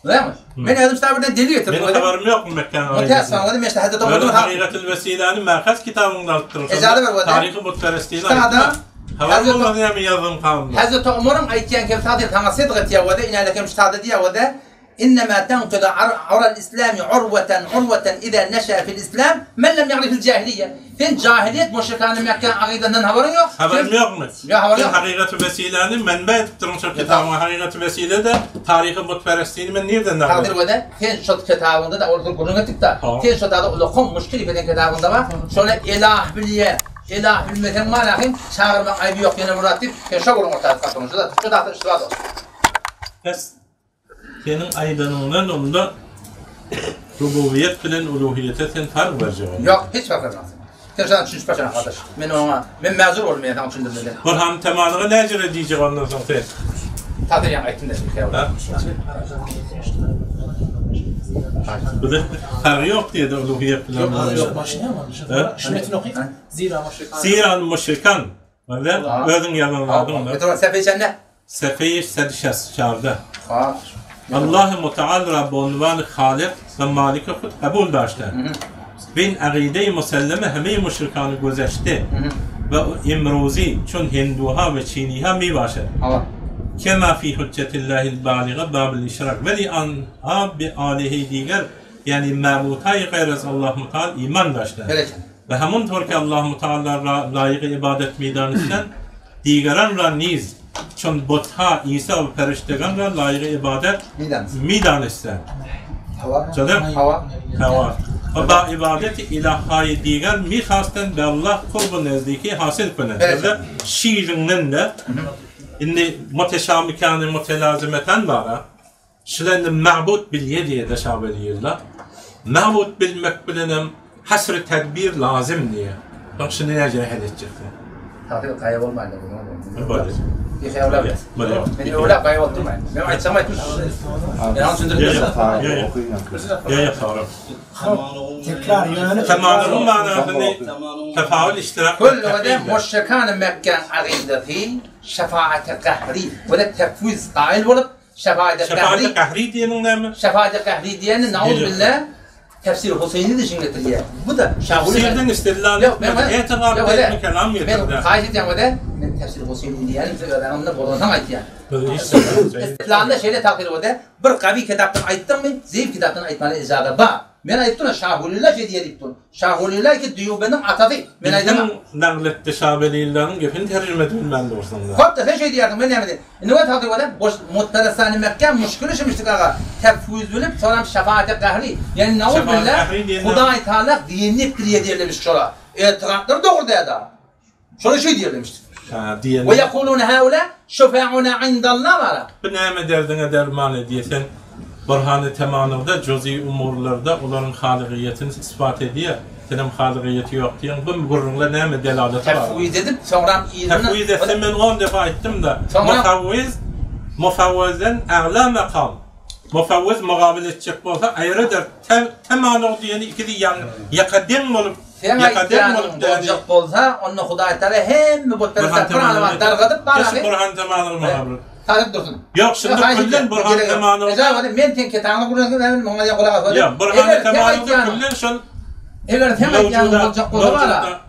Bileňmi? Men özüm şta birden delil getirdim. Meniň habarym ýok Mekgäň agydasyndan. Mutäs soňra men şta Hazreti Omardan Hakykatyl Wesiläni Merkez kitabynda alyp dursun. Ejaza ber wada. Taryhy butperestliğini aýtma. Habar bolmaz ýa ýazgym kanunda. Hazreti Omaryň aýtýan kebsi hadyr saňa sidq etýär wada inälekem ştada diýýär wada Innema tenkudu ural islami urwatan urwatan iza neşe fil islam men lem ýa'rifil jahiliýe. Sen jahiliýet müşrikany Mekgäň agydasyndan habaryň ýok. Habarym ýokmy? Ýok habaryň Sen ýok. Hakykaty Wesiläni menbe edip duruň şol kitabyňa Hakykaty Wesile-de taryhy butperestliğini men nirden Takdyr aglaýyn? wada sen şol kitabyňda-da ol gürrüň etdik-de sen şo zady ulakan muşkil eden kitabyňda bar şony elah bilýär elah bilmeseň manahyn çagyrmak aýby ýok ýene bir zat diýip sen şo gürrüň orta atyp şu zat şu zatda iştiba dost. Pes Seniň aýdanyňdan onda rububiýet bilen uluhiýete sen fark berjek onda. Ýok, hiç fark bermez. Sen şoňa düşünip başlaň gardaş. Men oňa, men mäzur boldum men saňa düşündirmeden. Burhan Temanyga näjere diýjek ondan soň sen? Tazyr ýaňy aýtdym dedim käbir. Bize fargy ýok diýdi uluhiýet bilen. Ýok, başlaýarman. Şu metni okyň. Zira muşrikan. Zira muşrikan. Özüň ýazan zadyň. Getir Sefe içende. Sefeyi sedşes çarda. Allah Muteal ra be unvan Halik ve Malik hud kabul daşte. Bin agide-i muselleme heme müşrikany gözeşte ve imruzi çun hinduha ve çiniha mi başe. Kema fi hüccetillahil baliga babil işrak veli anha bi alihi diger yani mabutay gayrez Allah Muteal iman daşte. Ve hamuntor ki Allah Teala ra layık ibadet midanisten digeran ra niz çun butha İsa ve periştegan ra layık ibadet midanisten. Şöyle Hava. Hava. Ve ba ibadet ilahay diger mi hasten be Allah kurbu nezdiki hasil kınen. Evet. Şöyle şiirinden de indi muteşamikane mutelazimeten var ha. Şilendi ma'bud bilye diye de şabeliyirler. Ma'bud bilmek bilenem hasr tedbir lazım diye. Bak şimdi ne cehel edecekler. Tatil kayıp olmayın. Böyle. Bir şey olabilir. Böyle. Men öyle kayıp oldum ben. Men aytsam aytmış. Men onu düşündürüm. Ya ya. Ya ya Faruk. Tekrar yönü Tamamının manasını tefaül iştirak Kull ve müşrikan Mekke akideti şefaat kahri ve de tefviz dahil olup şefaat Şefaat kahri kahri diyenin ne mi? şefaat kahri diyeni nauz billah tefsir Hüseyin'i de şimdi getiriyor. Bu da Şahuli. Tefsirden istedilal Yok ben etmedi. İtiraf Yok, öyle. etme kelam Ben getirdi. kayıt edeceğim o da men tefsir Hüseyin'i diyelim ben onunla bozansan aytyan. Böyle hiç söyleyeyim. İslamda şeyle takdir o da bir kavi kitaptan ayttın mı zayıf kitaptan aytmanı icadı ba. Men ayttım Şahulillah şey diye diptim. Şahulillah ki Diyube'nin atası. Men aytdım. Bizim nakletti Şabeliyillerin gefini tercüme edilmen doğrusunda. Hop da sen şey diyerdin ben demedim. Ne var takdir o da boş muttarasani Mekke müşkülü şimiştik aga. Tefvüz bilip sonra şefaat kahri. Yani nauz Şefaat billah kahri diyen- Huday Teala dinini diye diyebilmiş şora. Etiratları doğru diye da. Şöyle şey diyebilmiştir. Ha diyen. Ve yekulun haula şefa'una indallah var. Bu näme derdine derman ediye sen Burhan-ı Temanı'da cüzi umurlarda onların halıgiyetini ispat ediye. Senin halıgiyeti yok diyen bu gurrunla näme delaleti var? Tefviz edip sonra Tefviz etsin ben 10 defa ettim de. Tamam. Mufavviz, mufavvizden a'la makam. Mufavviz mugabil edecek bolsa ayrıdır. Tem, temanı diyeni ikili yan, yaka den bolup, Sen yaka den aytyan bolup däni. bolacak bolsa onu Huday Teala hem bu Burhan tarafta Kur'an'ı var dargadıp bana. Kesin Burhan Temanı mugabil. Takip dursun. Yok şimdi küllen Burhan Temanı. Ben ten ketanı Kur'an'ı ben bana ya kulak asmadım. Ya Burhan Temanı küllen şun Eğer sen aytyanın mevcuda, bolacak bolsa var. mevcuda.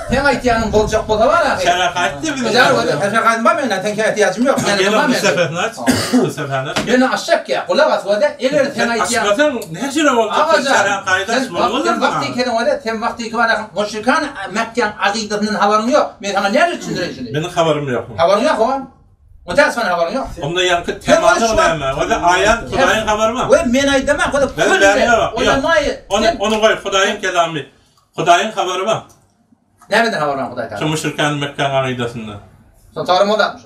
Sen aytyanın bolacak bolsa var. Şerakatli bir Eğer öyle sen var mı? Sen ihtiyacım yok. Yani Gelin var bu mı? sefer aç. Bu sefer aç. Beni aşak ya kulak asmadı. Eğer sen Sen aytyan açmasan ne jüre olacak? Ağaca, Şerakayda sen açmalı olur sen mu? vakti iken öyle, sen vakti iken öyle, müşrikan Mekke'nin akidesinin haberin yok. Ben sana nerede düşündüreyim şimdi? Benim haberim yok. Haberin yok o. Müteessfen haberin yok. Onda yankı Ben temanı şu an- var mı? O da ayet Hudaýyň haberi var. Ve men aydamak, o da Ben külle, berine bak. Yok. ulemayı. Onu, Sen onu koy Hudaýyň kelamy. Hudaýyň haberi var. nereden haberin var Huday Şu Teala? müşrikan Mekke akidasında. Son tarım o da atmış.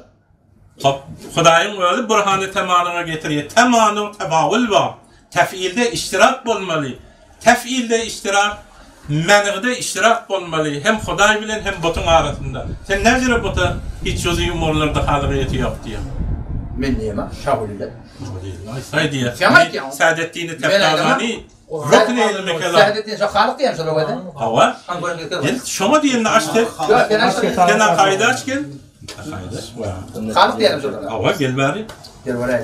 Hop, Hudaýyň özi burhany temanyna getirýär. Temany tefawul var. Tefilde iştirak bolmaly. Tefilde iştirak, menigde iştirak bolmaly. Hem Huday bilen hem butun arasında. Sen näjere buta hiç sözü yumurlarda halygyýeti yok diýär. Men niyeme? Şahulillah. Say diye. Sen ayt ya. Saadetdini Ben Teftazani rukn ilmi kelam. Saadettin şu Halık diyeyim şöyle öyle. Hava. Han koyun getir. Gel şoma diyenini aç te. Yok sen aç. Sen akayda aç gel. Akayda aç. Halık diyelim şöyle. Hava gel bari. Gel oraya.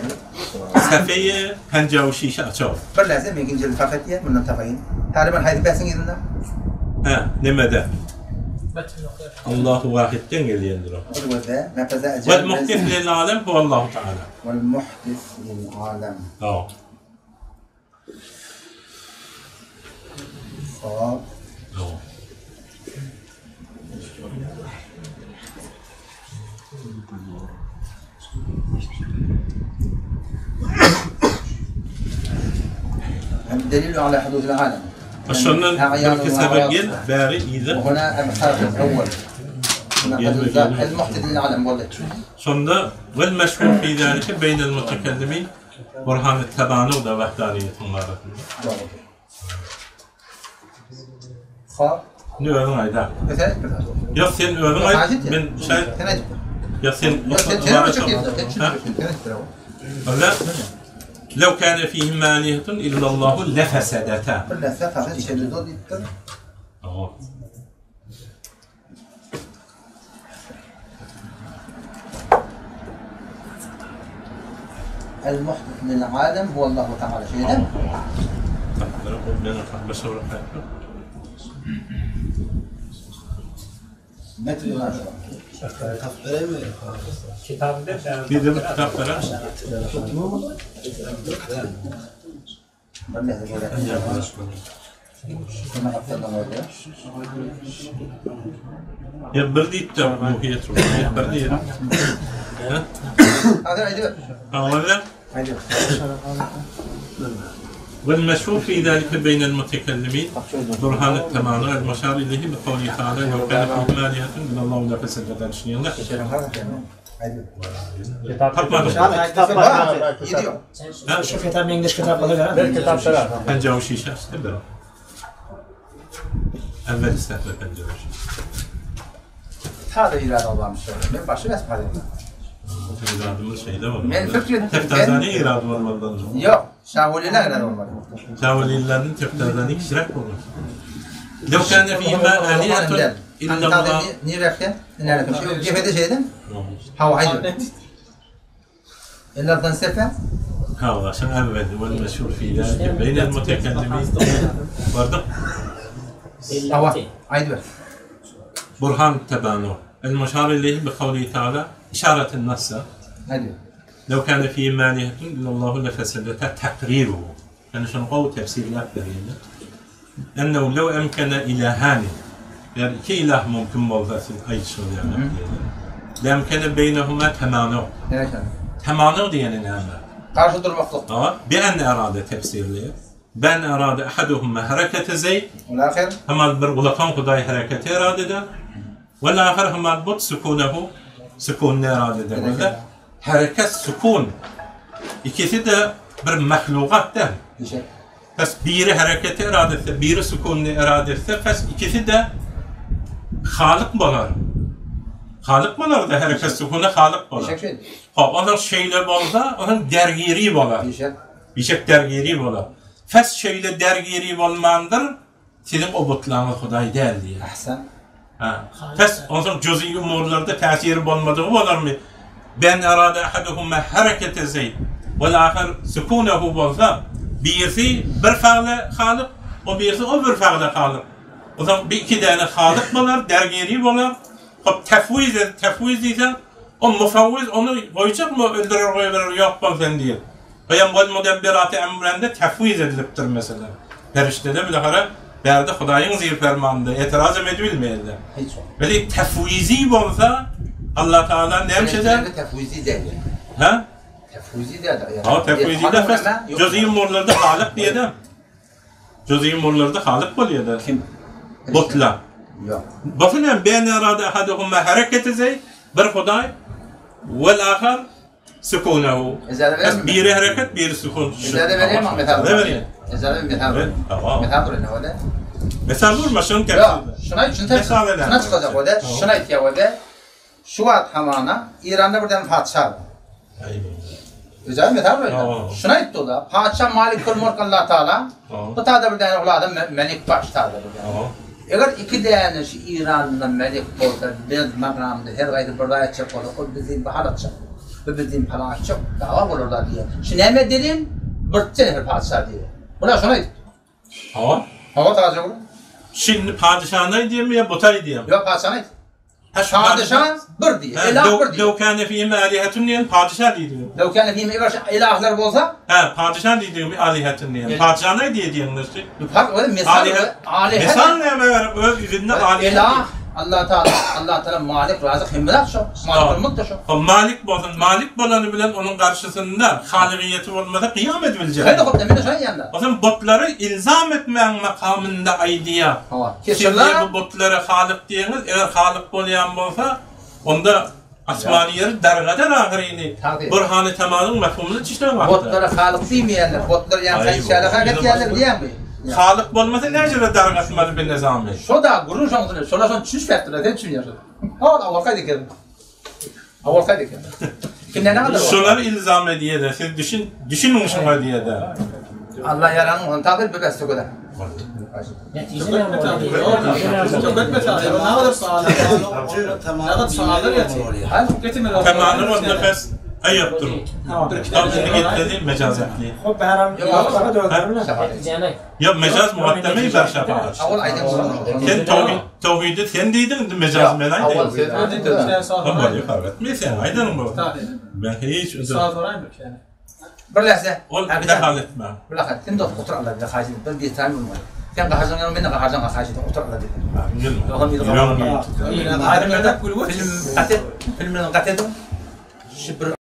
Sefeyi pencere o şişe aç ol. Bir lazım ikinci el fakat diye bundan tapayın. Taliban haydi besin yılında. He, nemede? Allahu vahidden geliyendir o. Ve nefeze Vel muhtif lil alem huvallahu teala. Vel muhdis lil alem. Tamam. Hop. Tamam. الدليل على حدوث العالم. Şundan أعيان bir sebep وأعراض. gel, bari iyidir. وهنا الحرف الأول. هنا يلو- يلو. المحدث للعالم والله. Sonunda vel meşhur fi zalike beynel mutekellimin Burhan-ı Tebanu da vahdaniyetin arasında. خاب Ne öğün ayda? مثلا Yok sen öğün ay, ben şey, ya sen... Ha? Öyle. لو كان فيهما آلهة إلا الله لفسدتا. Tamam. المحدث للعالم هو الله تعالى شيئا Bir de bu kitaplara. Ya bir diýip de uluhiyet rububiyet bir diýip. Hadi aýdyber. Anladın? والمشهور في ذلك بين المتكلمين برهان التمانع المشار إليه بقوله تعالى لو كان فيهما آلهة إلا الله لفسدتا Tapmadım. Gidiyor. Ha? Şu kitap İngiliz kitap alır. Bir kitap şöyle. Pencere şişe işte bir. Evvel isterler pencere şişe. Ta da irade Allah'ım şöyle. Ben başı besmele. İradımız şeyde var. Men fikir- Teftazani iradı var ondan. Yok. Şaholiler irade olmalı. Tavlilerin teftazani kişiler olur. لو كان فيهما آلهة إلا الله Niye refte? Nerede? Şey, cephede şeyden. Hava haydi. Ellerden sefer. هذا عشان أبد والمشهور في ذلك بين المتكلمين برضه Hava. Haydi ver. برهان التبانع المشار إليه بقوله تعالى إشارة النص Haydi ver. لو كان فيهما آلهة إلا الله لفسدتا تقريره يعني شنو قول تفسير لا يعني أنه لو أمكن إلهان يعني iki ilah mümkün olsa ay şunu yani. لأمكن بينهما تمانع Evet. Temanu diyenin näme? Karşı durmaklık. Ha, Ben erade tefsirli. Ben erade ahaduhuma harekete zeyd. Vel ahir. Hemal bir ulakan Huday hareketi irade eder. Vel ahir hemal but sükunehu sükununu irade eder. Ve hareket sükun. İkisi de bir mahlukat der. Teşekkür. Pes biri hareketi irade etse, biri sükununu irade etse, pes ikisi de Halık bolar. Halık bolar da hareket sükuna halık bolar. Teşekkür ederim. Ha, onun şeyle bolsa, onun dergiri bolar. Teşekkür. Bişek dergiri bolar. Fes şeyle dergiri bolmandır, sizin o butlarınız Huday değil diye. Ahsen. Ha. Fes ondan cüz'i umurlarda tesiri bolmadığı bolar mı? Ben erade ahaduhuma harekete zeyd vel ahir sükunehu bolsa, birisi bir fa'le halık, o birisi o bir fa'le halık. O zaman bir iki tane halık bolar, dergiri bolar. Hop tefviz, tefviz diysen, o mufavviz onu koyacak mı öldürür koyuverir yok bol sen diye. Veya vel mudebbiratı emrende tefviz ediliptir mesela. Periştede bile hara berdi Hudayın zir fermanında itiraz edilmeydi. Hiç yok. Böyle tefvizi bolsa Allah Teala ne eder? Tefvizi değil. Ha? Tefvizi değil. Yani. Ha tefvizi de fes. Cüz'i umurlarda halık diye de. Cüz'i umurlarda halık oluyor da. Kim? Butla. Yok. Bakın ben erade ahaduhuma hareketi zey bir Huday vel ahar sükunehu. Ezelde vereyim mi? Biri hareket, biri sükun. Ezelde vereyim mi Ahmet abi? Ne vereyim? Ezelde bir methal. Evet, tamam. Methal dur ne öyle? Mesela vurma şunu Yok. tefsirde. Şuna şunu tefsir. Mesal eder. Şuna çıkacak o da. Şuna itiyor o da. Şu at hamana İran'da buradan padişah. var. Özel methal böyle. Tamam. Şuna itti o da. Padişah Malik Mulk Allah Teala. Tamam. Bu da bir tane oğlu Melik baş da bir tane. Tamam. Eğer iki tane şu İran'da melik olsa biz makamda her gaydı burada açacak olur, o bizim bahar açacak, bu bizim falan açacak, dava olur da diye. Şimdi ne dedim? Bir tane padişah diye. Buna şuna itti. Tamam. Hava taze olur. Şimdi padişahına diyeyim ya botay diyeyim. Yok padişahına itti. Ha, şu Padişah bir diye, Ha, ilah لو bir diye. لو كان فيهما آلهة diyen padişah diyor. لو كان فيهما ilahlar olsa, Ha, padişah diyor آلهة diyen. Padişah ne diye diyen işte. fark öyle misal Alihe. alihe. Misal ne ver öz yüzünde alihe. İlah, Allah Teala, Allah Teala Malik, Razık, himmet şu, Malik mulk da şu. O Malik bolsun, Malik bolanı bilen onun karşısında halikiyeti olmasa kıyamet bilecek. Haydi hop demin de şunun yanında. O zaman botları ilzam etmeyen makamında aydiya. Hava. Siz diye bu botlara halık diyeniz, eğer halık bolayan bolsa, onda asmani yeri dargadar ahirini. Tabii. Burhan-ı Tamam'ın mefhumunu çişten baktı. Botlara halık diymeyenler, botlar yani Ay, sen içeride hareket yerler diyen mi? Halık bolmasa ne cüre dargatmalı bir nizamı? Şu da gurur şansını, şola son çüş verdiler, sen düşünüyorsun. Ha, Allah kaydı kerim. Allah kaydı kerim. Kimden ne kadar var? Şunları ilzam ediye de, siz düşün, düşünün şuna diye de. Allah yaranın onu tabir bebes kadar. Netice ne oldu? Tamamı o nefes ayıptır. Tamam. Tam şimdi getirdi mecaz etli. Hop behram yaplara döndürürler. Neticene. Ya mecaz muhaddemeyi ber şefaat. Avval aydın Sen tevhid, tevhidi sen deydin, mecaz menay Avval deydin. sen. Tam böyle fark etmiyor sen, aydın bu. Ben hiç özür. Bir lahza. Ol dehal etme. Bir lahza. Sen de otur Allah bir hacı. Bir bir tane olmalı. Sen gaharjaň ýaly men-de gaharjaň gaharjaň otur alla diýdi. Film gaty, filmden gaty edin. Şu bir.